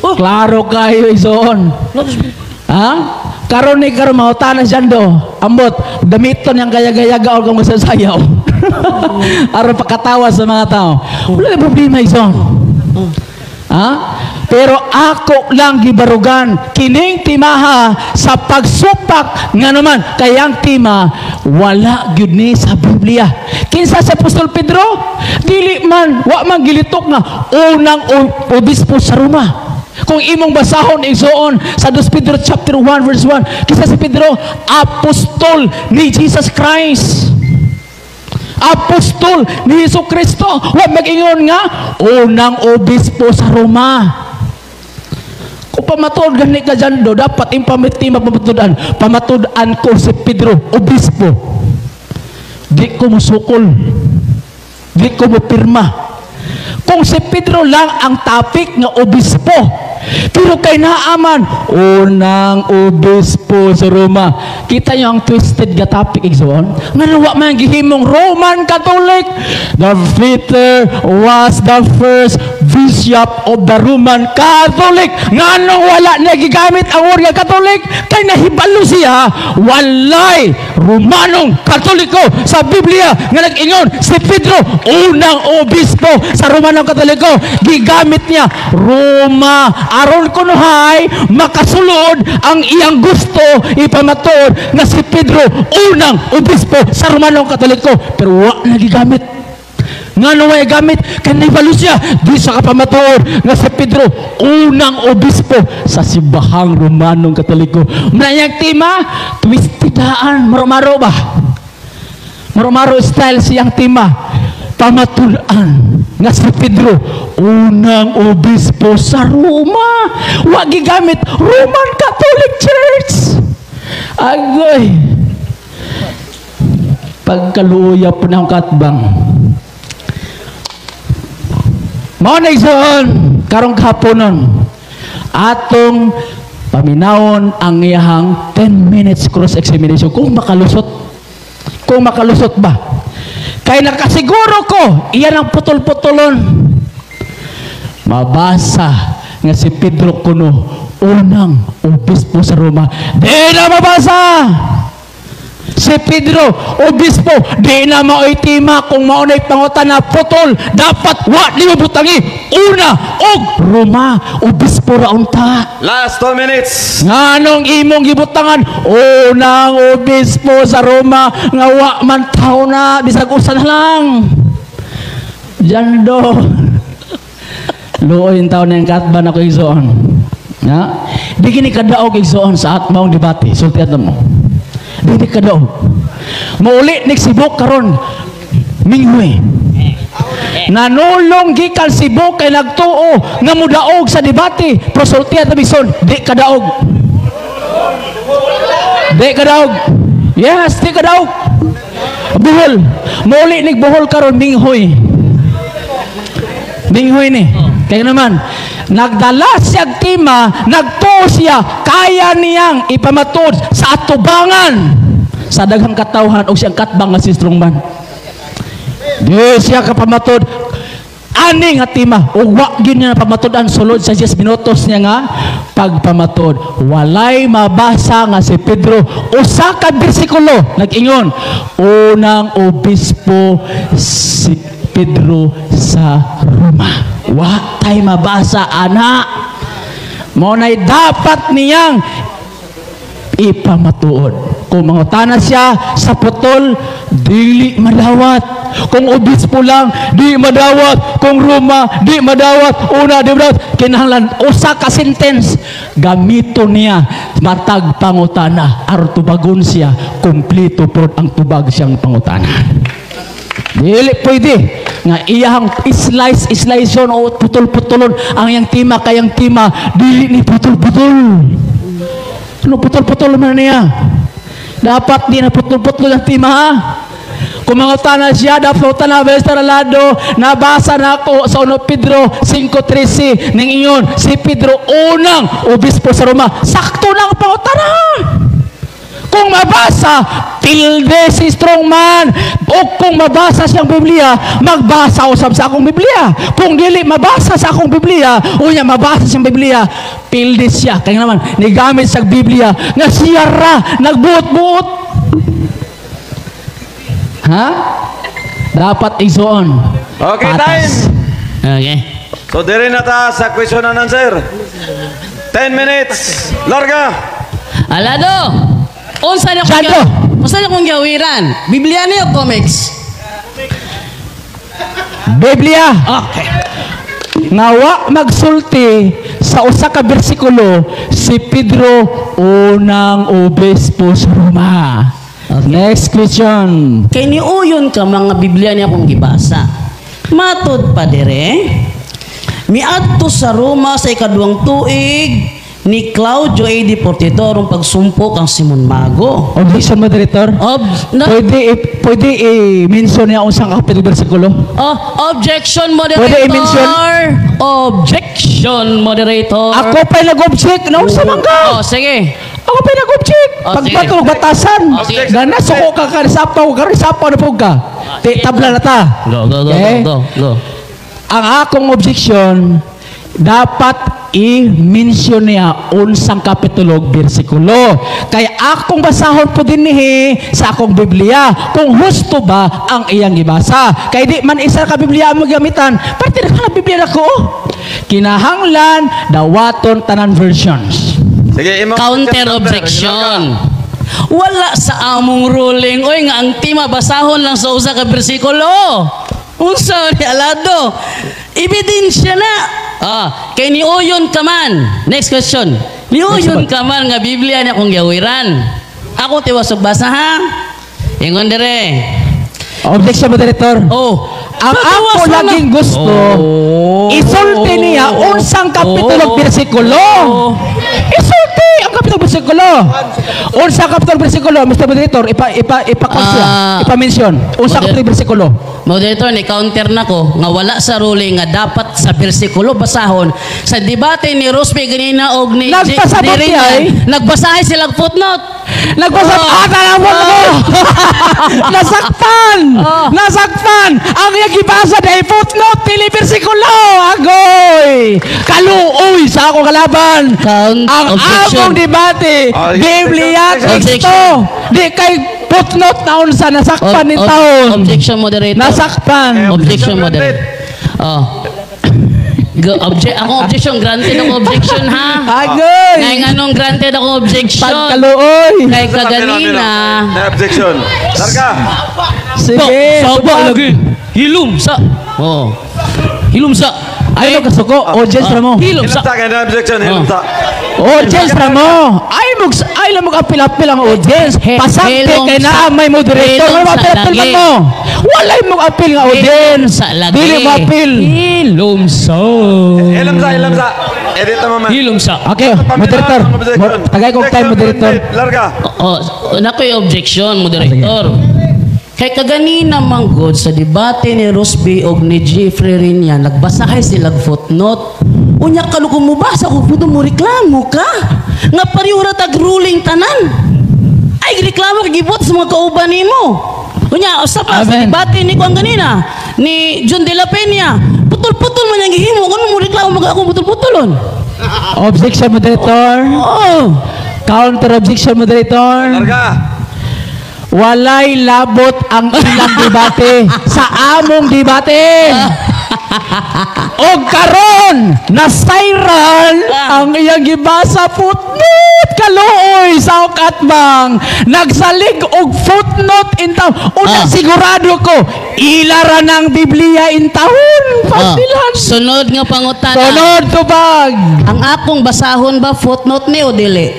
Oh. Klaro kayo, igsoon. Ha? Karon ni karon mahutanan siya do. Ambot, gamiton yang gaya-gayaga o kung masasayaw. Aron pakatawa sa mga tao. Wala na problema, igsoon. Ha? Pero ako lang gibarugan kining timaha sa pagsupak nga naman kayang tima wala gyud ni sa Biblia. Kinsa sa Apostol Pedro? Dili man wa man gilitok nga unang obispo sa Roma. Kung imong basahon, igsoon, sa 2 Pedro chapter 1 verse 1, kinsa si Pedro? Apostol ni Jesus Christ. Apostol ni Hesus Kristo. Wa mag-ingon nga unang obispo sa Roma. Kung pamatuod gani ka dyan do, dapat impamiti mapamatudan. Pamatud-an ko si Pedro, obispo. Di ko musukol. Di ko mupirma. Kung si Pedro lang ang topic nga obispo. Pero kay naaman, unang obispo sa Roma. Kita niyo ang twisted nga topic, igsoon? Nga wa man gihimong Roman Catholic. The Peter was the first bishop of the Roman Catholic. Nganong wala niya gigamit ang word nga Catholic? Kay nahibalo siya, walay Romanong Katoliko sa Biblia nga nag-ingon si Pedro unang obispo sa Romanong Katoliko. Gigamit niya Roma aron kunuhay makasulod ang iyang gusto ipamatuod nga si Pedro unang obispo sa Romanong Katoliko, pero wa na gigamit. Ngano way gamit? Kay nahibalo siya di sa kapamatuod nga si Pedro unang obispo sa simbahang Romanong Katoliko. Manayang tema twistidaan, maro-maro ba? Maro-maro style siyang tema. Pamatud-an nga si Pedro unang obispo sa Roma. Wa gigamit Roman Catholic Church. Agoy. Pagkaluya po ng katbang. Mao na, igsoon, karong kahaponon atong Paminawon ang iyahang 10 minutes cross-examination kung makalusot. Kung makalusot ba? Kay nakasiguro ko, iyan ang putol-putulon. Mabasa nga si Pedro kuno unang obispo sa Roma. Di na mabasa! Si Pedro, obispo, di na mao'y tema. Kung maunay pangutana putol, dapat wa nimo butangi una og Roma, obispo ra unta. Last 2 minutes. Nganong imong gibutangan unang obispo sa Roma nga wa man tao na, bisag usa na lang? Jando. Luoy taon na yung katban ako, igsoon. Na? Di kini kadaog, igsoon, sa at maong debate. Sulti ato mo. Di ni kadaog. Mauli nig Sibok karon. Minghoy. Nanulong gikan Sibok kay nagtuo nga mudaog sa debate. Pero sulti ato, igsoon, di kadaog. Di kadaog. Yes, di kadaog. Buhol. Mauli nig Bohol karon minghoy. Minghoy ni. Kaya naman, nagdala siya tema, nagtuo siya, kaya niyang ipamatud sa atubangan sa daghang katawhan o siyang katbang nga si Strongman. Di siya kapamatod ani nga tema ug wa gyud niya napamatud-an sulod sa 10 minutos niya nga pagpamatod. Walay mabasa nga si Pedro usa ka bersikulo nag-ingon unang obispo si Pedro sa Roma. Wa tay mabasa ana. Mao nay dapat niyang ipamatuod. Kung mangutana siya sa putol, dili madawat. Kung obispo lang, di madawat. Kung Roma, di madawat. Una, di madawat. Kinahanglan usa ka sentence gamito niya matag pangutana aron tubagon siya, kumpleto pod ang tubag siyang pangutana. Dili pwede nga iyahang slice slice o putol-putulon ang iyang tema, kayang tema dili ni putol-putol. Ano, putol-putol man niya? Dapat di na putol-putol ang tema, ha? Kung mangutana siya, dapat mangutana, Mr. Alado, nabasa na ako sa 1 Pedro 5.13 ning ingon, si Pedro unang obispo sa Roma. Sakto lang ang pangutana. Kung mabasa, tilde si Strongman. O kung mabasa siyang Biblia, magbasa usab sa akong Biblia. Kung dili mabasa sa akong Biblia, unya mabasa siyang Biblia, pilde siya. Kaya naman, nigamit sa Biblia, nga siya ra, nagbuot-buot. Ha? Dapat, igsoon. Okay, Patas. time. Okay. So dire na ta sa question and answer. 10 minutes. Larga. Alado! Unsa na kong Jando. Unsa na kong gawiran? Biblia ni o comics? Biblia. Okay. Nga wa magsulti sa usa ka bersikulo si Pedro unang obispo sa Roma. Next question. Kay niuyon ka mga Biblia niya akong gibasa. Matod pa dire, miadto sa Roma sa ikaduhang tuig ni Claudio AD 42 aron pagsumpok ang Simon Mago. Objection, moderator. Ob na, Pwede i-mention niya unsang kapitulo bersikulo? Oh, objection, moderator. Pwede i-mention? Objection, moderator. Ako pa nag-object. Naunsa man ka? Oh, sige. Ako pa nag-object. Oh, sige. Pagbato batasan. Oh, sige. Gana suko ka ka sapaw ka sapaw na pug ka. Ti tabla na ta. Go, go, go, Okay? go, go, go. Ang akong objection, dapat i-mention niya unsang kapitulo ug bersikulo. Kaya akong basahon po dinhi sa akong Biblia kung husto ba ang iyang gibasa. Kay di man isa ka Biblia ang gamitan, parte na ka Biblia nako. Kinahanglan dawaton tanan versions. Sige, imong Counter objection. Wala sa among ruling oy nga ang tema basahon lang sa usa ka bersikulo. Unsa ni alado? Ebidensya na. Ah, kay niuyon ka man. Next question. Niuyon ka man nga Biblia niya akong giawiran. Ako tiwas og basa, ha. Ingon dire. Objection, moderator. Oh, Ang ako Pagawas mo na. laging gusto, Oh. isulti niya unsang kapitulo Oh. bersikulo. Oh. Isulti ang kapitulo bersikulo. Unsang kapitulo bersikulo, Mr. Moderator, ipa ipa ipa siya, Ah. ipa-mention. Unsang kapitulo bersikulo. Moderator, ni counter na ko nga wala sa ruling nga dapat sa bersikulo basahon. Sa debate ni Rosby ganina og ni Nagpasabot ni siya, Ringan, eh. nagbasahe silang footnote. Nagbasa Oh. ah, tanawan ko. Nasakpan. Oh. Nasakpan. Ang iyang gibasa dahil footnote dili bersikulo. Agoy. Kaluoy sa akong kalaban. Count Ang objection. among debate, Ah, Biblia objection. teksto. Di kay footnote naon sa nasakpan ni taon. Objection, moderator. Nasakpan. Objection, moderator. Oh. Go, akong objection, granted ako objection, ha? Agoy. Ngay nganong granted ako objection? Pagkaluoy. Kay kaganina. Na objection. Larga. Sige. Saba tubag. lagi. Hilom sa. Oh. Hilom sa. Ay, mo kasuko. Audience ra mo. Hilom Hilom sa. sa kay na objection, hilom sa. Audience ra mo. Ay mo ay lang mo apil-apil ang audience. Pasakte Helong kay sa- naa may moderator. helong Wala sa apil-apil man lagi. mo. Walay mo apil nga audience. Sa lagi. Dili mo apil. Hilom sa. Hilom sa, hilom sa. Edit mo man. Hilom sa. Okay, moderator. Tagay kong time, moderator. Larga. Oh, nakoy objection, moderator. Kay kaganina manggod sa debate ni Rosby og ni Jeffrey Rinya, nagbasahay sila footnote. Unya kanu kung mubasa ko puto mo reklamo ka. Nga pareho ra tag ruling tanan. Ay reklamo kay gibot sa mga kauban nimo. Unya usa pa sa Amen. debate ni kuan ganina ni John de la Peña. Putol-putol man ang gihimo kuno mo reklamo mag ako putol-putolon. Objection, moderator. Oh. Counter objection, moderator. Larga. Walay labot ang ilang debate sa among debate. Og karon nasayran ang iyang gibasa footnote, kaluoy sa katbang nagsalig og footnote in town. Una, sigurado ko ila ra ng Biblia in taon pasilan. Sunod nga pangutana. Sunod, tubag. Ang akong basahon ba footnote ni o dili?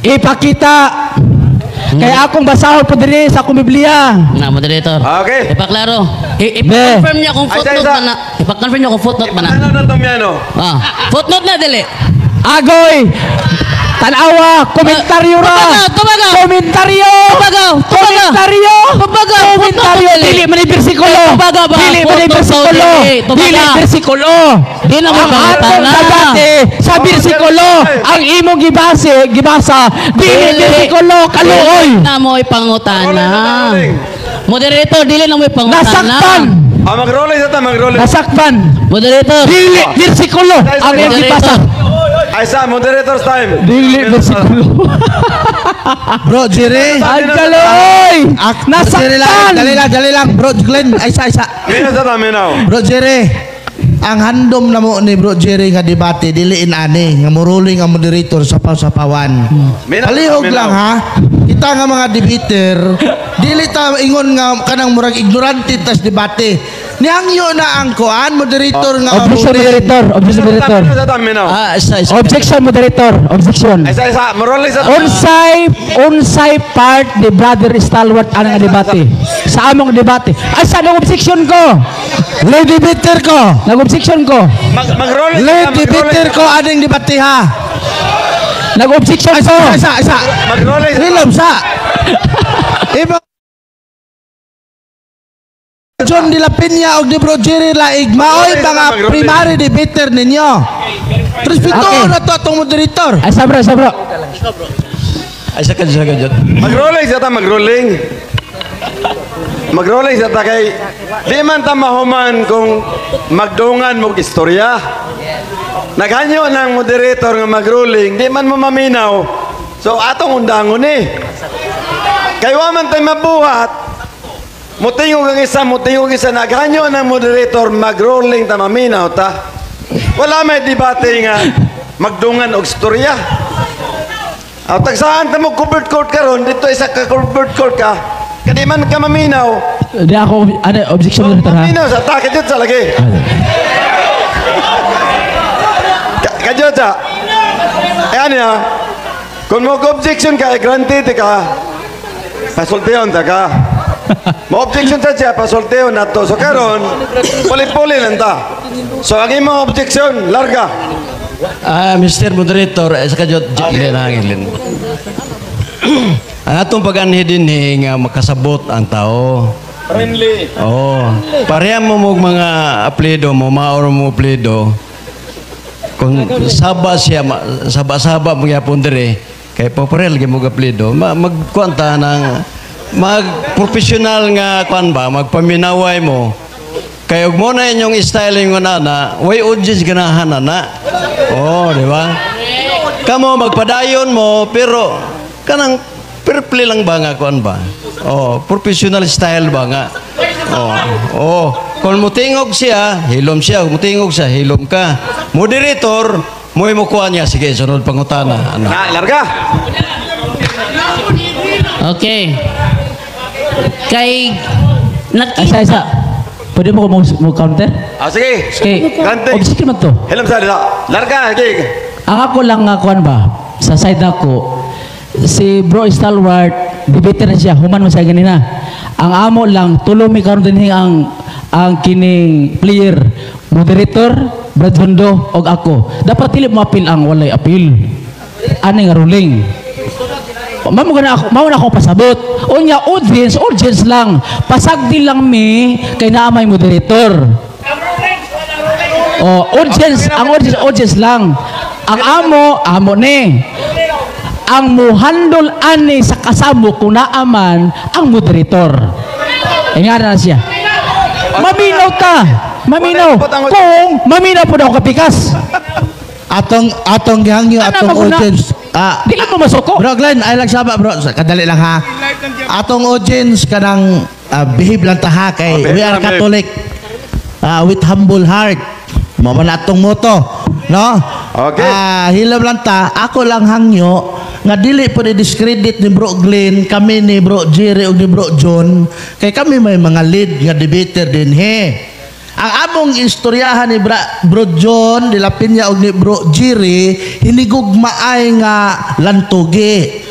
Ipakita kay akong basahon po diri sa akong Biblia. Na, moderator. Okay. Ipaklaro. Ipa-confirm niya kung Ay, footnote isa, isa. ba na. Ipa-confirm niya kung footnote ba na. Ano na Tomiano? Ah, footnote na dili. Agoy! Tanawa! Komentaryo ra! Tubaga, tubaga. Komentaryo! Tubaga, tubaga. Komentaryo! Tubaga, Komentaryo! footnote, Dili man ni bersikulo! Eh, tubaga ba? Dili man ni Footnote, bersikulo! dili. Tubaga. Dili bersikulo! Di na mo Ang atong pangutana. debate sa bersikulo, ang imong gibase, gibasa, dili bersikulo, kaluoy! Dili na mo ipangutana. Rolling. Moderator, dili na mo ipangutana. Nasaktan! Ah, mag-rolling sa ta, mag-rolling. Nasaktan! Moderator. Dili bersikulo ang imong gibasa! Ay sa moderator's time. Dili bersikulo! Bro, Jerry. Ang kaluoy! Jerry lang, Nasaktan! dali lang, dali lang. Bro, Glenn, ay isa, isa. Minaw sa ta, minaw. Bro, Jerry. Ang handom na mo ni Bro Jerry nga debate dili inani nga muruling ang moderator sa paw-sapawan. Minaw, Palihog minaw. lang ha. Kita nga mga debater, dili ta ingon nga kanang murag ignorante tas debate. Nihangyo na ang kuan moderator nga Objection, ruling. moderator. Objection, moderator. Minaw sa ta, minaw. Ah, isa, isa. Objection, moderator. Objection. Ay isa, isa, mag-rolling sa ta. Unsay part ni Brother Stalwart ang nga debate? Sa among debate. Ay, sa nag-objection ko. Lead debater ko. Nag-objection ko. Mag-rolling sa Lead ta, mag-rolling debater sa ko aning debate ha. Nag-objection Ay, ko. isa, isa, isa. Mag-rolling sa ta. Rilom sa. Iba John de la Peña og ni Bro Jerry Laig maoy mga primary debater ninyo. Respeto na to atong moderator. Ay, sabro, sabro. Ay, isa ka, isa ka, Jod. Mag-rolling sa ta, mag-rolling. Mag-rolling sa ta kay di man ta mahuman kung magdungan mo istorya. Naghanyo ng moderator nga mag-rolling, di man mo maminaw. So atong undangon ni. Kay wa man tay mabuhat. Mutingog ang isa, mutingog isa. Naghanyo ng moderator, mag-rolling ta maminaw ta. Wala may debate nga magdungan og istorya. Aw tagsaan ta mo covered court karon dito isa ka covered court ka. Kadi man ka maminaw. Di ako, ano, objection, moderator ha? Maminaw sa ta kadyot sa lagi. Kadyot sa. Eh ano ya? Kung mo objection ka, eh, granted ka. Pasultihon ta ka. Mo objection sa siya, pasultihon na to. So karon, puli-puli lang ta. So ang imong objection, larga. Ah, Mr. Moderator, isa ka, Jod. Glenn, ha, Glenn. Ang atong pag-anhi din eh, nga makasabot ang tao. Friendly. Oh, pareha mo mo mga apelyido mo, maoro mo apelyido. Kung saba siya, saba-saba mo gyapon dire, kay paparel lagi mo apelyido, magkuan ta ng mag-professional nga kuan ba, magpaminaway mo. Kay ug mo na inyong styling mo na na, way audience ganahan na na. Oh, di ba? Kamo magpadayon mo pero kanang fair play lang ba nga kuan ba? Oh, professional style ba nga? Oh. Kung mutingog siya, hilom siya. Kung mutingog siya, hilom ka. Moderator, mo mo kuan niya. Sige, sunod pangutana. Ano? Na, larga. Okay. Kay Ay, isa, nakita isa. Pwede mo ko mo counter? Ah, sige. Okay. Granted. Objection man to. Hilom sa dito. Larga, sige. Ang ako lang nga kuan ba, sa side ako, si Bro Stalwart, debater na siya, human mo siya ganina. Ang amo lang, tulo mi karon dinhi ang kining player, moderator, Brad Hundo, og ako. Dapat dili mo appeal ang walay appeal. Ani nga ruling. Mao na ako, mao na ako pasabot. Unya audience, audience lang. Pasagdi lang mi kay naa may moderator. Oh, audience, ang audience, audience lang. Ang amo, amo ni. Ang muhandol ani sa kasamo kung naaman ang moderator. Nga na siya. Maminaw ta. Maminaw. Kung maminaw po daw kapikas. Atong gihangyo Ano, atong maguna? audience. Ah, Di lang mo masuko. Bro Glenn, ay lang saba bro. Kadali lang ha. Atong audience kanang behave lang ta ha kay Oh, behave we are lang, behave. Catholic. With humble heart. Mao man atong motto, no? Okay. Ah, hilom lang ta. Ako lang hangyo nga dili po discredit ni Bro Glenn, kami ni Bro Jerry ug ni Bro John kay kami may mga lead nga debater din he. Ang among istoryahan ni Bro John de la Peña ug ni Bro Jerry hinigugmaay nga lantugi.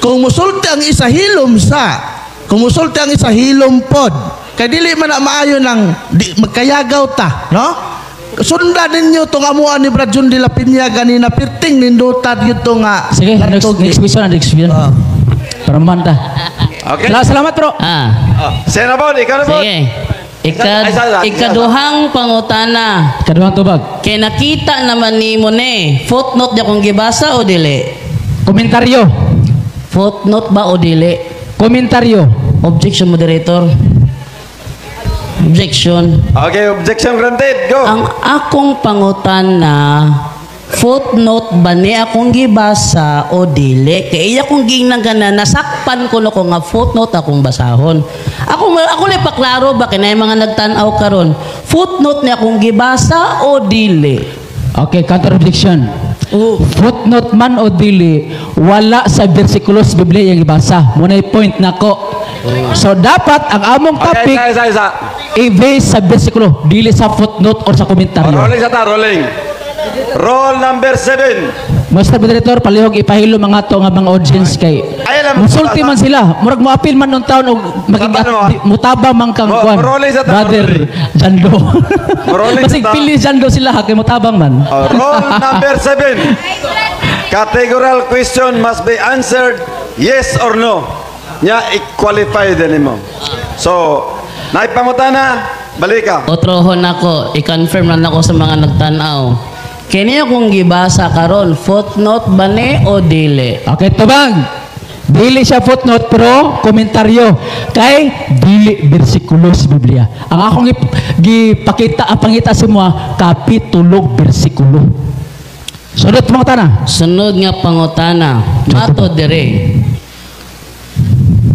Kung musulti ang isa hilom sa, kung musulti ang isa hilom pod. Kay dili man na maayo nang di, magkayagaw ta, no? Sundan ninyo tong amuan ni Brad John de la Peña ganina pirting nindutan gyud nga Sige, next, lantugi. Next question, next question. Ah. Para manta. Okay. Salamat, bro. Ah, Sena po, ikaw na po. Sige. Ay, isa, isa. Ikaduhang pangutana. Kaduhang tubag. Kay nakita naman nimo ni, footnote di akong gibasa o dili? Komentaryo. Footnote ba o dili? Komentaryo. Objection, moderator. Objection. Okay, objection granted. Go. Ang akong pangutana, footnote ba ni akong gibasa o dili? Kay iya kong gingnan ka na, nasakpan ko no ko nga footnote akong basahon. Ako ako lang paklaro ba kay naay mga nagtan-aw karon. Footnote ni akong gibasa o dili? Okay, counter objection. Oh. Footnote man o dili, wala sa bersikulo sa Biblia yung ibasa. Muna yung point nako. So dapat ang among Okay, topic isa, isa, isa. I-base sa bersikulo, dili sa footnote or sa komentaryo. Rolling sa ta, rolling. Roll number 7. Master Moderator, palihog ipahilo mga to nga mga audience kay Ay, alam mo, musulti man sila, murag moapil man nung taon og maging Tama naman. mutaba man kang kuan. Rolling sa ta, Brother rolling. Jando. Rolling sa Basig ta. pili Jando sila ha, kay mutabang man. Oh, roll number 7. Categorical question must be answered yes or no. Nya i-qualify din mo. So, naipangutana, balika. Otrohon nako, i-confirm lang nako sa mga nagtan-aw. Kini akong gibasa karon, footnote ba ni o dili? Okay, tubag. Dili siya footnote pero komentaryo kay dili bersikulo sa Biblia. Ang akong gipakita ang pangita sa mga kapitulo bersikulo. Sunod mga tana. Sunod nga pangutana, mato dire.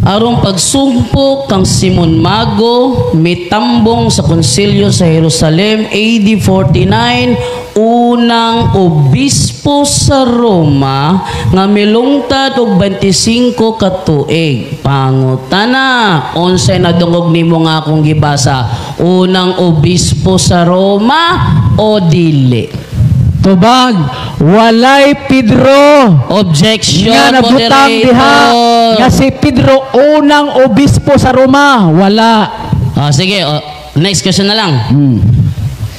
Aron pagsumpok kang Simon Mago, mitambong sa konsilyo sa Jerusalem AD 49, unang obispo sa Roma nga milungtad og 25 ka tuig. Pangutana, unsay nadungog nimo nga akong gibasa? Unang obispo sa Roma o dili? Tubag, walay Pedro Objection, nga nabutang diha moderator. nga si Pedro unang obispo sa Roma. Wala. Ah, sige, oh, next question na lang.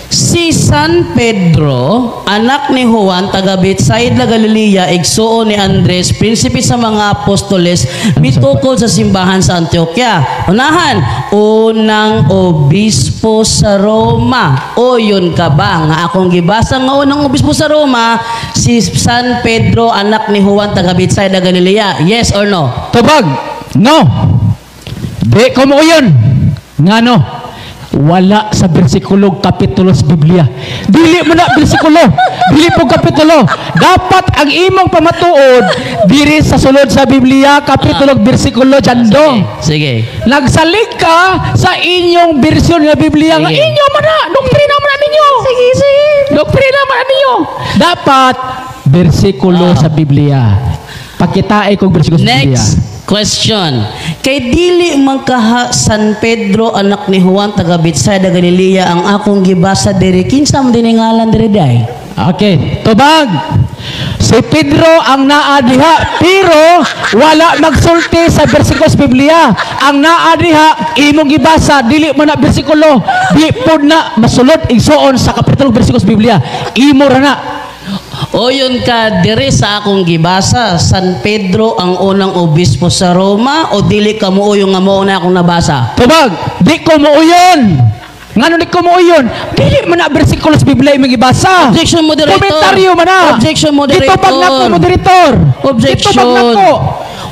Si San Pedro, anak ni Juan, taga Bethsaida, Galilea, igsuon ni Andres, prinsipe sa mga apostoles, mitukod sa simbahan sa Antioquia. Unahan, unang obispo sa Roma. O yun ka ba? Nga akong gibasa nga unang obispo sa Roma, si San Pedro, anak ni Juan, taga Bethsaida, Galilea. Yes or no? Tubag. No. Di ko mo yun. Ngano? Wala sa bersikulo, kapitulo sa Biblia. Dili mo na bersikulo. Dili po kapitulo. Dapat ang imong pamatuod diri sa sulod sa Biblia, kapitulo, bersikulo jando. Sige. Nagsalig ka sa inyong bersyon nga Biblia nga Sige. Inyo man na, doktrina man na ninyo. Sige, sige. Doktrina man na ninyo. Dapat bersikulo sa Biblia. Pakitae kong bersikulo sa Biblia. Next question. Kay dili man kaha San Pedro, anak ni Juan, taga Bethsaida, Galilea, ang akong gibasa diri, kinsa man dinhi ngalan diri day? Okay, tubag. Si Pedro ang naa diha pero wala magsulti sa bersikulo sa Biblia. Ang naa diha imong gibasa dili man na bersikulo. Di pud na masulod, igsuon, sa kapitulo, bersikulo sa Biblia. Imo ra na. O yun ka diri sa akong gibasa, San Pedro ang unang obispo sa Roma, o dili ka mo yung nga mao na akong nabasa? Tubag, di ko muuyon. Ngano di ko muuyon? Dili man na bersikulo sa Biblia imong gibasa. Objection, moderator. Komentaryo man na. Objection, moderator. Gitubag nako, moderator. Objection. Gitubag nako.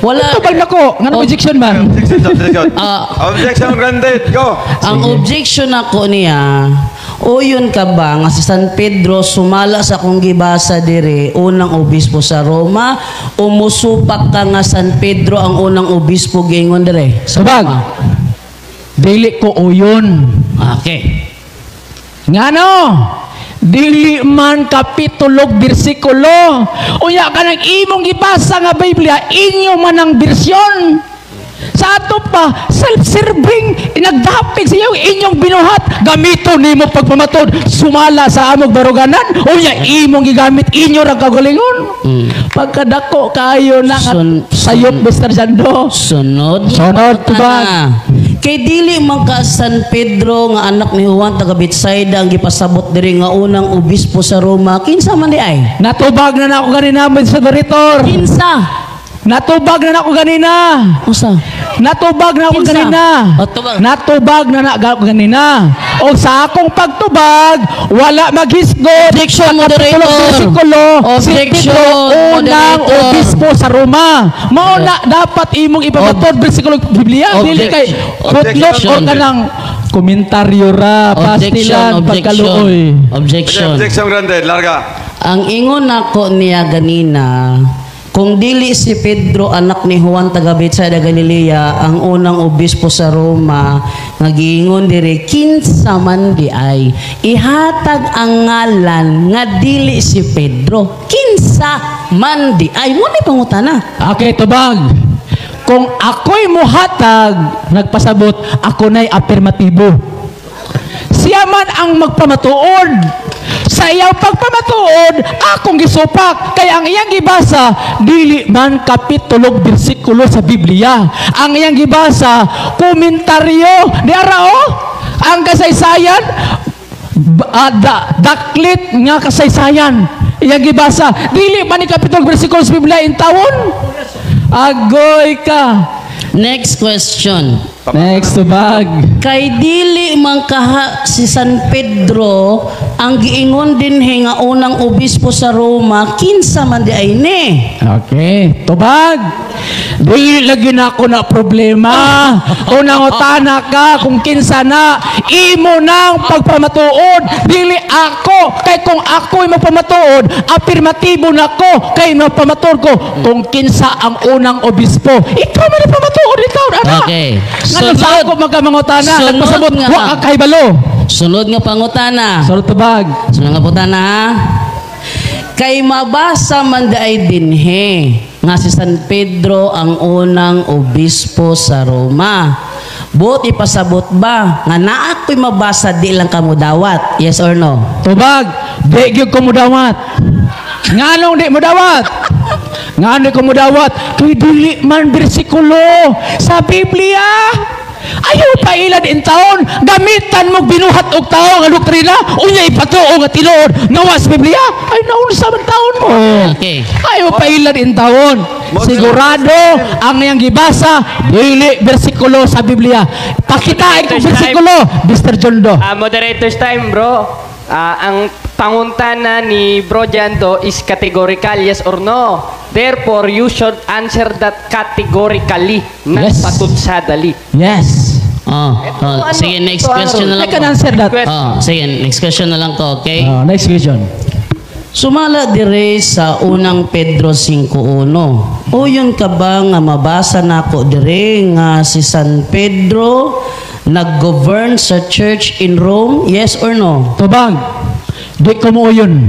Wala. Gitubag nako. Ngano objection man? Objection, objection. Ah. Objection granted. Go. Ang objection ako niya, o yun ka ba nga si San Pedro sumala sa akong gibasa dire, unang obispo sa Roma, o musupak ka nga San Pedro ang unang obispo giingon dire sa Tubag. Roma? Dili ko uyon. Okay. Ngano? Dili man kapitulo, bersikulo. Unya kanang imong gibasa nga Biblia, inyo man ang bersyon. Sa ato pa, self-serving, nagdapig sa iyo, inyong binuhat, gamito nimo pagpamatod, sumala sa amog baruganan, unya imong gigamit, inyo ra kagalingon. Pagkadako kayo na nga sayop, Mr. Jando. Sunod. Sunod, tubag. Ah. Kay dili man ka San Pedro nga anak ni Juan taga Bethsaida ang gipasabot diri nga unang obispo sa Roma, kinsa man di ay? Natubag na na ako ganina, Mr. Moderator. Kinsa? Natubag na na ako ganina. Usa? Natubag na ako Kinsa? ganina. O, tubag. Natubag na na ako ganina. O sa akong pagtubag, wala maghisgot. Objection, Sa kapitulo, moderator. bersikulo, si Objection, Pedro unang moderator. obispo sa Roma. Mao na dapat imong ipamatod bersikulo Biblia. Dili kay footnote or Objection. kanang komentaryo ra, Objection, pastilan, objection. pagkaluoy. Objection. Objection granted. Larga. Ang ingon nako niya ganina, kung dili si Pedro anak ni Juan taga Bethsaida Galilea ang unang obispo sa Roma nga giingon diri, kinsa man di ay? Ihatag ang ngalan nga dili si Pedro, kinsa man di ay? Mo ni pangutana. Okay, tubag. Kung ako'y muhatag, nagpasabot, ako na'y apirmatibo. Siya man ang magpamatuod. Sa iyang pagpamatuod, akong gisupak. Kaya ang iyang gibasa, dili man kapitulo, bersikulo sa Biblia. Ang iyang gibasa, komentaryo. Di ara oh, ang kasaysayan, daklit nga kasaysayan. Iyang gibasa, dili man ni kapitulo, bersikulo sa Biblia in tawon. Agoy ka. Next question. Next tubag. Kay dili man kaha si San Pedro ang giingon dinhi nga unang obispo sa Roma, kinsa man di ay ni? Okay, tubag. Dili lagi na ako na problema. Unang utana ka kung kinsa na imo nang pagpamatuod. Dili ako kay kung ako'y magpamatuod, apirmatibo na ko kay mapamatuod ko kung kinsa ang unang obispo. Ikaw man ang pamatuod ikaw, ana. Okay. Ngano sa Sunod. ako magkamangutana, Sunod nagpasabot, nga. wa ka kahibalo. Sunod nga pangutana. Sunod tubag. Sunod nga pangutana ha. Kay mabasa man di ay dinhi nga si San Pedro ang unang obispo sa Roma. Buot ipasabot ba nga naa ko'y mabasa, di lang kamo dawat? Yes or no? Tubag, di gyud ko mudawat. Nganong di mudawat? Nganong di ko mudawat? Kay dili man bersikulo sa Biblia. Ayaw pa ilad in taon. Gamitan mo binuhat og tao nga doktrina, unya ipatuo nga tinuod nga wa sa Biblia. Ay, naunsa man taon mo? Okay. Ay, pailan in taon. Sigurado ang iyang gibasa dili bersikulo sa Biblia. Pakitain kong bersikulo, Mr. Jondo. Moderator's time, bro. Ang pangutana ni Bro Jando is categorical, yes or no. Therefore, you should answer that categorically, not patutsadali. Yes. Oh, ano, sige, next ito ang question na I lang can ko. answer that. Question. Oh, sige, next question na lang ko, okay? Oh, next question. Sumala dire sa Unang Pedro 5.1. Uyon ka ba nga mabasa nako dire nga si San Pedro nag-govern sa church in Rome? Yes or no? Tubag, di ko mo yun.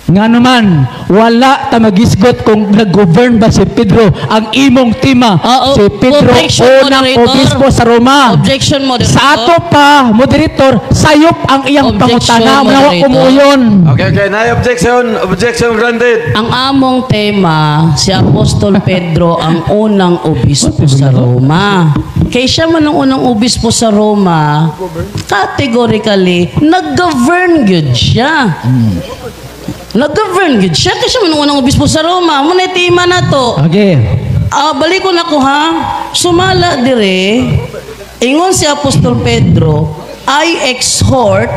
Nga naman, wala ta magisgot kung nag-govern ba si Pedro ang imong tema. Ah, Si Pedro objection, unang moderator. obispo sa Roma. Objection, moderator. Sa ato pa, moderator, sayop ang iyang Objection, pangutana. Manawa moderator. ko mo yun. Okay. Na objection. Objection granted. Ang among tema, si Apostol Pedro ang unang obispo sa Roma. Kay siya man ang unang obispo sa Roma, categorically, nag-govern gyud siya. Nag-govern gyud siya kay siya man ang unang obispo sa Roma. Mao na tema na to. Okay. Balik ko na ko ha. Sumala dire, ingon si Apostol Pedro, "I exhort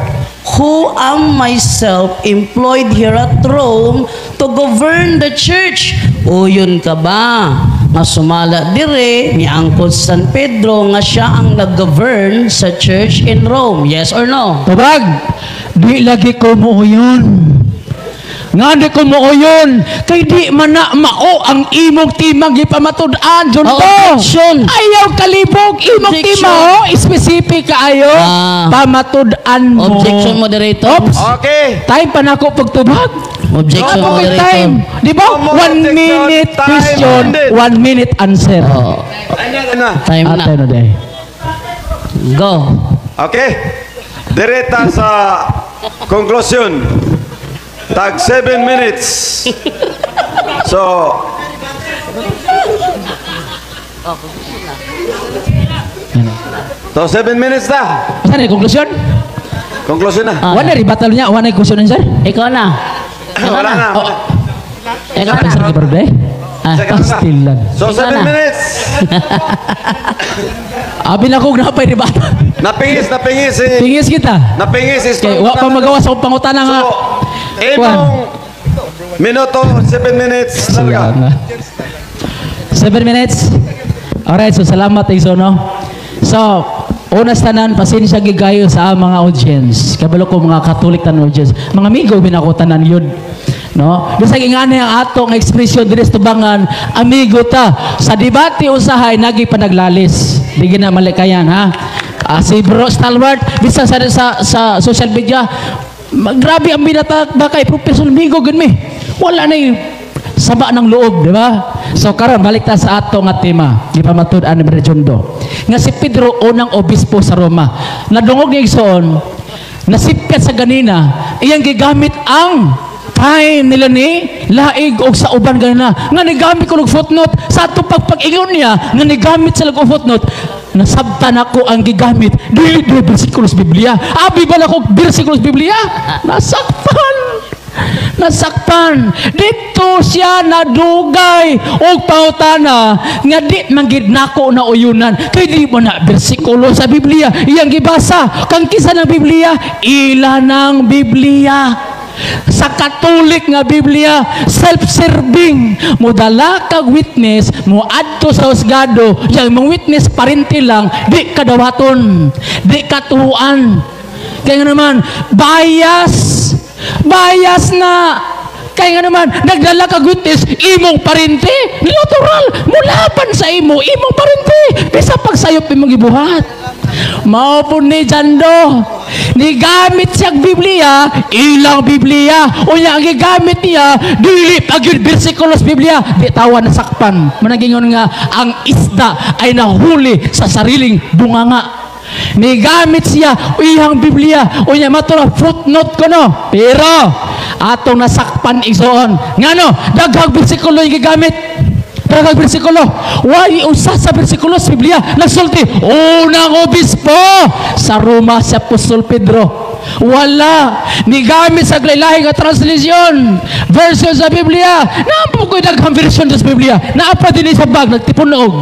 who am myself employed here at Rome to govern the church." Uyon ka ba nga sumala dire ni angkod San Pedro nga siya ang nag-govern sa church in Rome? Yes or no? Tubag, di lagi ko mo yun. Nga di ko mo yun. Kay di man na mao ang imong timang gipamatud-an, Junto. Oh, objection. Ayaw kalibog, imong Objection. tima, oh. Specific kaayo. Ah. Pamatud-an mo. Objection, moderator. Oops. Okay. Time pa nako pagtubag. Objection, Ako kay moderator. time. Di ba? No more One objection. minute Time question, ended. 1 minute answer. Oh, Ano na? Time Ah, na. time na day. Go. Okay. Direta sa conclusion. Tag 7 minutes. So 7 minutes na. Saan na yung conclusion? Conclusion na. Ah. Wala rebuttal niya, wala question, sir. Ikaw na. Ikaw Wala na. na. Oh. Ikaw na. Sir, birthday? Ah. Second na. Pastil lang. So Ikaw 7 na. minutes. Abi na ko napay rebuttal. Napingis si Tingis kita. Napingis si Okay, wa pa magawa sa akong pangutana nga. So, imong minuto, 7 minutes Sige talaga. na. 7 minutes. Alright, so salamat Iso, no? So, una sa tanan, pasensya gyud kayo sa mga audience. Kabalo ko mga Katolik tanan audience. Mga amigo binako tanan yun. No? Bisag ingani ang atong ekspresyon diri sa tubangan, amigo ta. Sa debate usahay nagi panaglalis. Di gina malikayan ha. Si Bro Stalwart bisan sa social media, grabe ang binata ba kay Professor Migo gud mi. Wala na yung saba ng loob, di ba? So karon balik ta sa ato nga tema, gipamatud-an ni Brother Jondo. Nga si Pedro unang obispo sa Roma. Nadungog ni igsoon, nasipyat sa ganina, iyang gigamit ang time nila ni Laig og sa uban ganina nga nigamit ko og footnote sa ato pagpag-ingon niya nga nigamit sila og footnote, nasabtan ako ang gigamit dili dili bersikulo sa Biblia. Abi ba nako bersikulo sa Biblia? Nasakpan. Nasakpan. Dito siya nadugay og pangutana nga di man gid nako na uyunan kay di mo na bersikulo sa Biblia iyang gibasa. Kang kisa ng Biblia? Ila ng Biblia, sa Katolik nga Biblia, self-serving. Modala kag witness, mo adto sa husgado, yang mong witness parente lang, di kadawaton, di katuan. Kaya nga naman bias, bias na. Kaya nga naman nagdala kag witness, imong parente, natural mulaban sa imo imong parente bisa pagsayop imong gibuhat. Mao po ni Jando, nigamit siyang Biblia, ilang Biblia. Unya ang gigamit niya dili pagyud bersikulo sa Biblia. Di tawa, nasakpan. Managingon nga ang isda ay nahuli sa sariling bunganga. Nigamit siya iyang Biblia. Unya matura footnote ko no. Pero atong nasakpan, igsoon. Ngano daghang bersikulo yung gigamit. Pero bersikulo, why usa sa bersikulo sa Biblia nagsulti unang obispo sa Roma si Apostol Pedro? Wala. Nigamit sa lahi nga translation version sa Biblia. Naa po ko'y daghang version sa Biblia. Naa pa din sa bag nagtipon og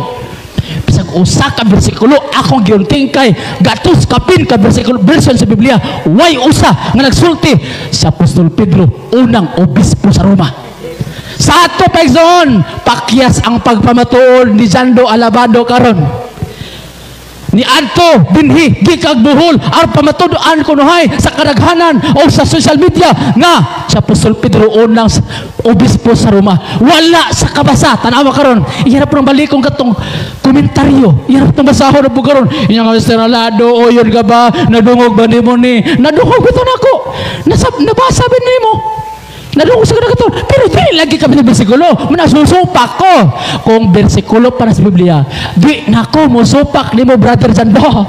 bisag usa ka bersikulo akong giunting kay gatos kapin ka bersikulo version sa Biblia, way usa nga nagsulti si Apostol Pedro unang obispo sa Roma. Sa ato pa, igsoon, pakyas ang pagpamatuod ni Jando Alabado karon ni adto dinhi gikag Bohol aron pamatud-an kunuhay sa kadaghanan o sa social media nga si Apostol Pedro unang obispo sa Roma. Wala sa kabasa. Tanawa karon, ihirap ng balikong katong komentaryo, ihirap ng basahon na karon inya nga Mr. Alado o yun ka ba, nadungog ba nimo ni, nadungog bitaw nako? Nasa, nabasa ba nimo? Nadungog sa kato. Pero di lagi kami ng bersikulo. Manasusupak ko. Kung bersikulo para sa Biblia, di nako musupak nimo, Brother Jando.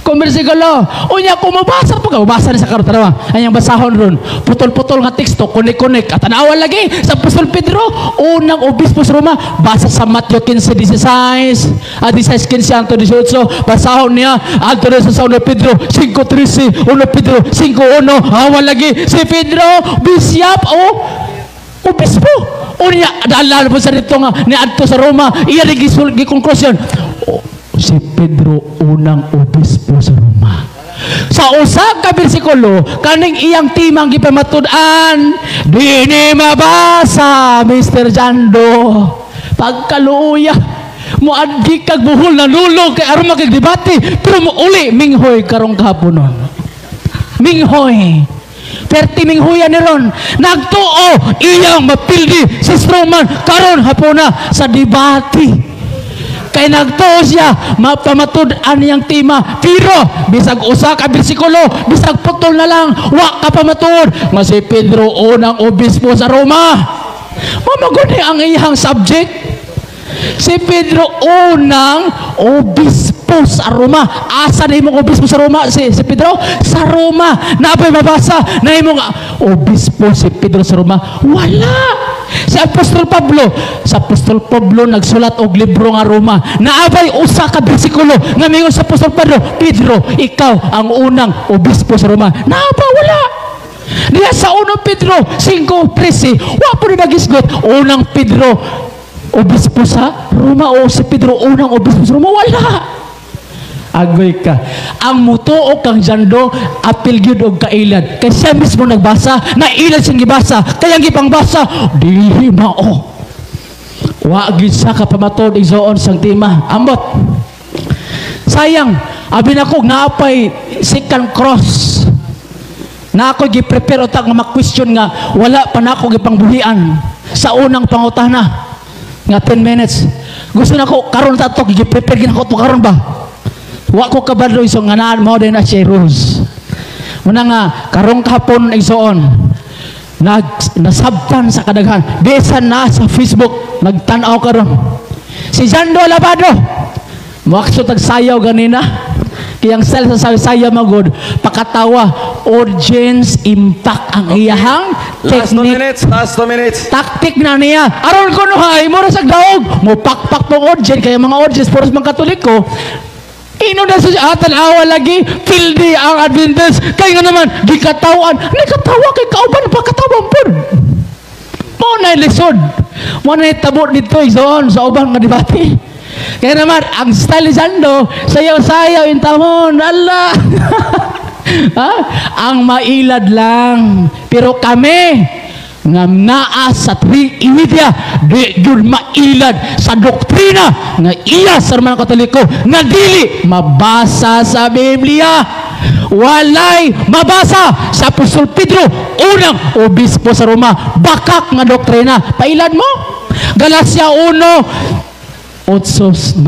Kung bersikulo, unya kung mabasa pa ka, mabasa ni sa karon, tanawa. Anyang basahon ron. Putol-putol nga teksto, kunik-kunik. At tanawa lagi sa Apostol Pedro, unang obispo sa Roma, basa sa Mateo 15:16, at 16:15 hangtod 18, basahon niya, adto na sa 1 Pedro 5:13, 1 Pedro 5:1, awa lagi si Pedro, bishop o obispo. Unya, dala po sa dito nga, ni adto sa Roma, iya rin gikonklusyon. O, si Pedro unang obispo sa Roma. Sa usa ka bersikulo, kaning iyang timang gipamatud-an, di ni mabasa, Mr. Jando. Pagkaluya, moadgi kag Bohol na nulog kay aron makigdebate, pero mo uli minghoy karong kahaponon. Minghoy. Perti minghuya ni ron. Nagtuo iyang mapildi si Strongman karon hapona sa debate. Kay nagtuo siya mapamatud-an niyang tema, pero bisag usa ka bersikulo, bisag putol na lang, wa ka pamatuod nga si Pedro unang obispo sa Roma. Mamaguni ang iyang subject. Si Pedro unang obispo sa Roma. Asa na imong obispo sa Roma? Si Pedro? Sa Roma. Napay mabasa na imong obispo si Pedro sa Roma? Wala. Si Apostol Pablo, sa Apostol Pablo nagsulat og libro nga Roma. Naabay usa ka bersikulo nga mingon sa Apostol Pedro, "Pedro, ikaw ang unang obispo sa Roma"? Naaba wala. Diya sa 1 Pedro 5:13, wa po ni magisgot unang Pedro obispo sa Roma o si Pedro unang obispo sa Roma. Wala. Agoy ka. Ang mutuo kang Jando, apil gyud og kailad. Kay siya mismo nagbasa, na ilad siyang gibasa, kaya ang gipangbasa, dili mao. Wa gyud sa kapamatod, igsoon, sang tema. Ambot. Sayang, abi nako naapay second cross. Na ako gi-prepare utak nga ma-question nga wala pa nako gipangbuhian sa unang pangutana nga 10 minutes. Gusto nako karon ta to, gi-prepare gid nako to karon ba? Wa ko kabalo iso nga naan mo din na siya rules. Muna nga karong kahapon, igsoon, nag nasabtan sa kadaghan bisan na sa Facebook nagtan-aw karon si Jando Alabado moakso tagsayaw ganina kayang sel sa sayaw magod pakatawa audience impact ang iyahang Last 2 technique. Minutes, last 2 minutes. Taktik na niya aron kuno hay mura sa daog mo pakpak pong audience kaya mga audience puros mga Katoliko. Ino na sa atan awa lagi pildi ang Adventist kay nga naman gikatawan ni katawa kay kauban pa katawan pud mo na lisod mo na tabo dito, igsoon, sa ubang nga debate. Kaya naman ang style ni Sando, sayaw-sayaw in tamon ala ha? Ang mailad lang, pero kami nga naa sa tri media di gyud mailad sa doktrina nga iya sa mga Katoliko nga dili mabasa sa Biblia. Walay mabasa sa Apostol Pedro unang obispo sa Roma. Bakak nga doktrina. Pailad mo Galacia 1 8:9.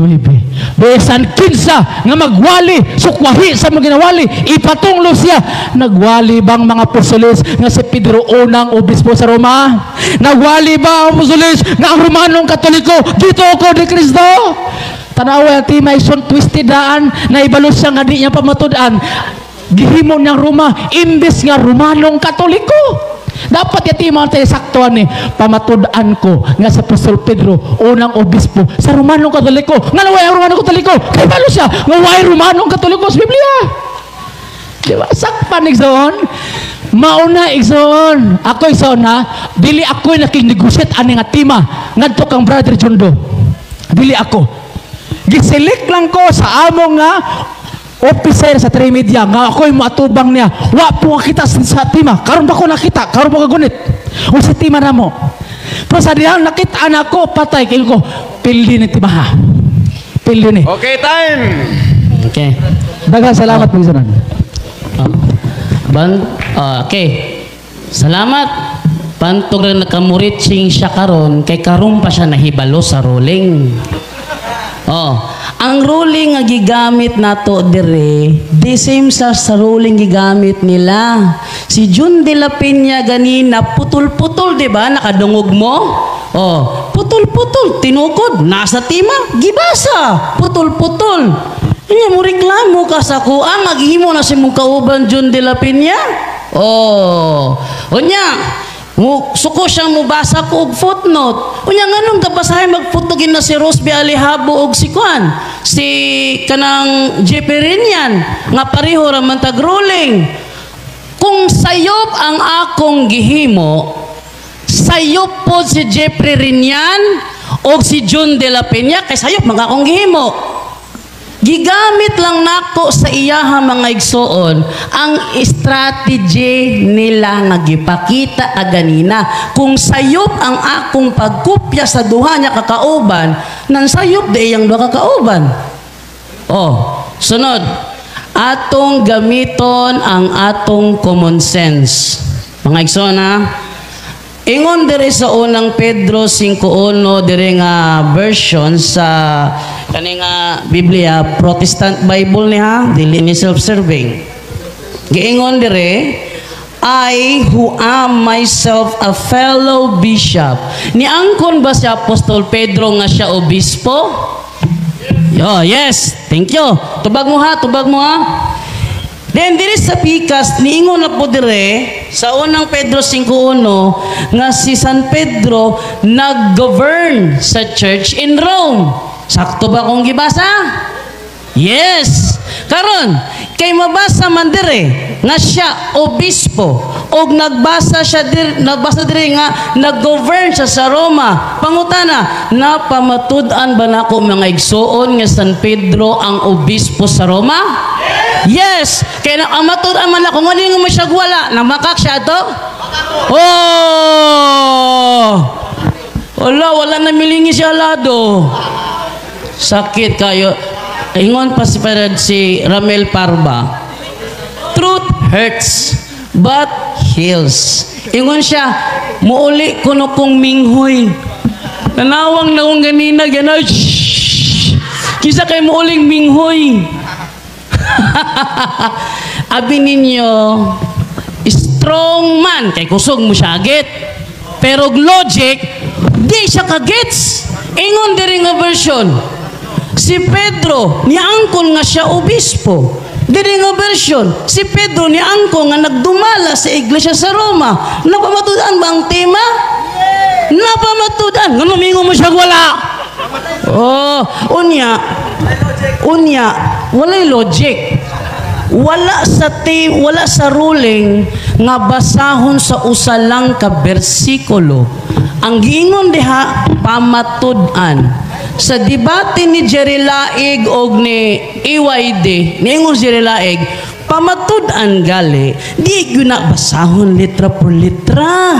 Bisan kinsa nga magwali, sukwahi sa mga ginawali, ipatunglo siya. Nagwali bang mga apostoles nga si Pedro unang obispo sa Roma? Nagwali ba ang apostoles nga ang Romanong Katoliko dito ko ni Kristo? Tanawa ang tema ison, twisted daan na ibalo siya nga di niya pamatud-an. Gihimo niyang Roma imbes nga Romanong Katoliko. Dapat ya tema tayo saktuan ni pamatud-an ko nga sa Apostol Pedro unang obispo sa Romanong Katoliko. Nga way ang Romanong Katoliko? Kay balo siya nga way Romanong Katoliko sa Biblia. Di ba? Sakpan, igsoon. Mauna, igsoon. Ako, igsoon ha, dili ako nakinegosyate ani nga tema ngadto kang Brother Jundo. Dili ako. Giselect lang ko sa among nga officer sa Trimedia nga ako'y moatubang niya. Wa po kita sa tema. Karon ba ko nakita? Karon ba ko gunit? O sa tema na mo. Pero sa dihang nakita na ako, patay kayo ko. Pildi ni timaha. Pildi ni. Okay, time. Okay. Daghang salamat po, igsoon. Oh. Okay. Salamat. Pantog rin nakamuritsing siya karon kay karon pa siya nahibalo sa ruling. Oh, ang ruling nga gigamit nato dire, the same sa ruling gigamit nila. Si Jun de la Peña ganina putol-putol, di ba? Nakadungog mo? Oh, putol-putol, tinukod, nasa tima, gibasa, putol-putol. Inya mo reklamo ka sa kuang, agihimo na si mong kauban Jun de la Peña. Oh, unya, mo suko siyang mubasa ko og footnote. Unya nganong gabasahin mag-footnote na si Rose B. Alejabo og si Kuan, si kanang JP Rinian nga pareho ra man tag ruling. Kung sayop ang akong gihimo, sayop pod si Jeffrey Rinian og si Jun de la Peña kay sayop man akong gihimo. Gigamit lang nako sa iyaha, mga igsoon, ang strategy nila nga gipakita aganina. Kung sayop ang akong pagkupya sa duha niya kakauban, nan sayop di iyang duha kakauban. Oh, sunod. Atong gamiton ang atong common sense. Mga igsoon ha, ingon diri sa unang Pedro 5:1 diri nga version sa kani nga Biblia, Protestant Bible ni ha, dili ni self-serving. Giingon diri, "I who am myself a fellow bishop." Niangkon ba si Apostol Pedro nga siya obispo? Yo, yes. Thank you. Tubag mo ha, tubag mo ha. Then diri sa pikas niingon na po dire sa unang Pedro 5:1 nga si San Pedro nag-govern sa church in Rome. Sakto ba kung gibasa? Yes. Karon, kay mabasa man dire nga siya obispo og nagbasa siya dir, nagbasa dire nga nag-govern siya sa Roma. Pangutana, napamatud-an ba nako, mga igsoon, nga San Pedro ang obispo sa Roma? Yes. Kay na matud-an man ako ngano nga siya wala, namakak siya to? Oh! Wala, wala na milingi siya alado. Sakit kayo. Ingon pa si Parad si Ramel Parba. "Truth hurts, but heals." Ingon siya, muuli kuno kong minghoy. Nanawang na kong ganina, gano'n. Shhh! Kisa kay muuling minghoy. Abi ninyo, strong man, kay kusog mo siya agit. Pero logic, di siya kagets. Ingon diri nga version, si Pedro, niangkon nga siya obispo. Diri nga version, si Pedro niangkon nga nagdumala sa iglesia sa Roma. Napamatudan ba ang tema? Napamatudan. Nga mingon mo siya wala. Oh, unya, unya, walay logic. Wala sa team, wala sa ruling nga basahon sa usa lang ka bersikulo. Ang giingon diha, pamatud-an. Sa debate ni Jerry Laig og ni EYD, niingon si Jerry Laig, pamatud-an gali, di gyud na basahon litra por litra.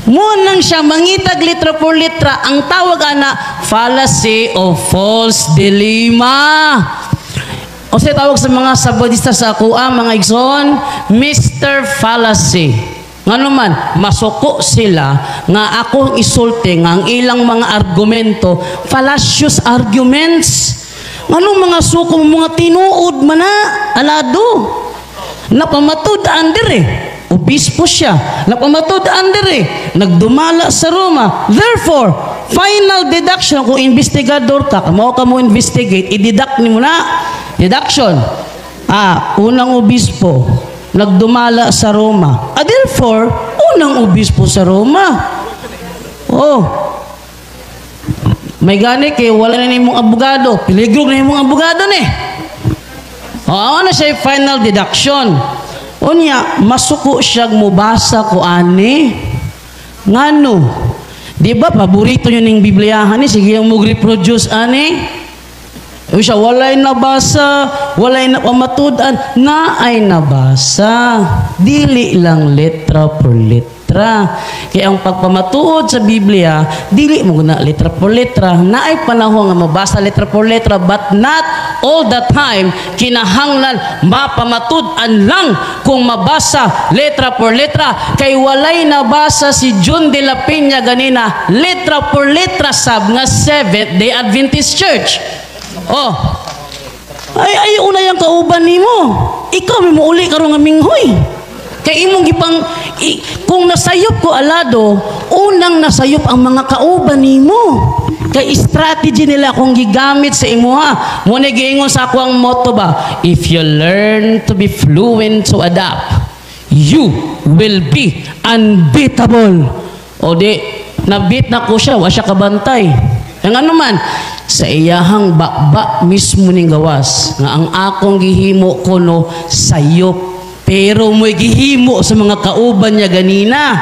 Mo nang siya mangitag litra por litra, ang tawag ana fallacy of false dilemma. O sa tawag sa mga sabadista sa akuha, mga igsoon, Mr. Fallacy. Ngano man, masuko sila nga akong isulti nga ang ilang mga argumento, fallacious arguments. Nganong mga suko mo, mga tinuod man na, alado. Napamatud-an dire. Obispo siya. Napamatud-an dire. Nagdumala sa Roma. Therefore, final deduction, kung investigador ka, kamo ka mo investigate, i-deduct ni mo na. Deduction. Ah, unang obispo, Nagdumala sa Roma. Ah, therefore, unang obispo sa Roma. Oh. May gani kay wala na nimong abogado. Peligro na imong abogado ni. Oh, ano siya final deduction. Unya, masuko siya mubasa ko ani. Ngano? Di ba paborito nyo ning Bibliyahan ni? Sige yung mag-reproduce ani. Yung siya, walay nabasa, walay na pamatud-an, na ay nabasa. Dili lang letra por letra. Kaya ang pagpamatuod sa Biblia, dili mo na letra por letra. Na ay panahon nga mabasa letra por letra, but not all the time, kinahanglan mapamatud-an lang kung mabasa letra por letra. Kay walay nabasa si John de la Peña ganina, letra por letra sab nga Seventh Day Adventist Church. Oh. Ay ay una yang kauban nimo. Ikaw may muuli karon nga minghoy. Kay imong gipang kung nasayop ko alado, unang nasayop ang mga kauban nimo. Kay strategy nila kung gigamit sa imuha. Mo na giingon sa ako ang motto ba, if you learn to be fluent to adapt, you will be unbeatable. O di, nabit na ko siya, wa siya kabantay. Ang ano man, sa iyahang bakba mismo ning gawas, nga ang akong gihimo kuno sayop. Pero mo'y gihimo sa mga kauban niya ganina.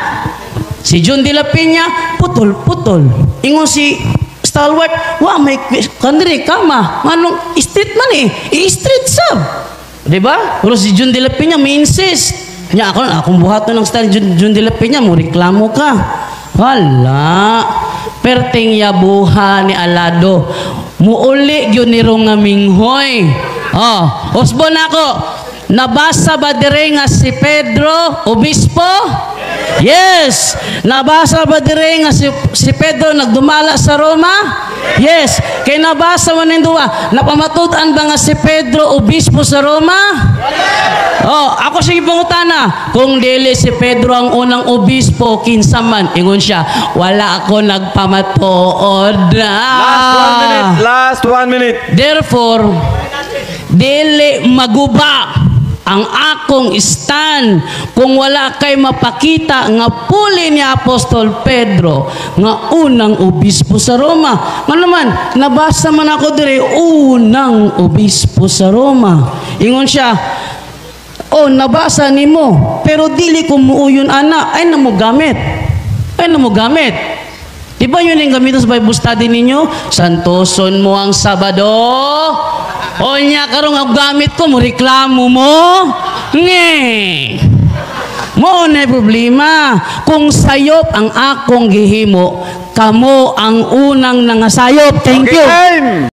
Si John de la Peña, putol-putol. Ingon si Stalwart, wa may kandiri kama. Nganong street man eh. I-street sab. Di ba? Pero si John de la Peña may insist. Nya ako akong buhaton ng style John de la Peña, mo reklamo ka. Wala. Perting yabuha ni Alado. Muuli gyud ni nga minghoy. Oh, usbon ako. Nabasa ba dire nga si Pedro obispo? Yes. Nabasa ba dire nga si Pedro nagdumala sa Roma? Yes. Kay nabasa man ning duwa, napamatud-an ba nga si Pedro obispo sa Roma? Oh, ako sige pangutana, kung dili si Pedro ang unang obispo, kinsa man? Ingon siya, wala ako nagpamatuod. Last 1 minute. Last 1 minute. Therefore, dili maguba ang akong stand kung wala kay mapakita nga puli ni Apostol Pedro nga unang obispo sa Roma. Nga naman, nabasa man ako dire unang obispo sa Roma. Ingon siya, oh, nabasa nimo, pero dili ko muuyon ana, ay na mo gamit. Ay na mo gamit. Di ba yun yung gamitin sa Bible study ninyo? Santoson mo ang Sabado. O niya, karong ang gamit ko, mo reklamo mo. Nge. Mo na problema. Kung sayop ang akong gihimo, kamo ang unang nangasayop. Thank Okay, you. time.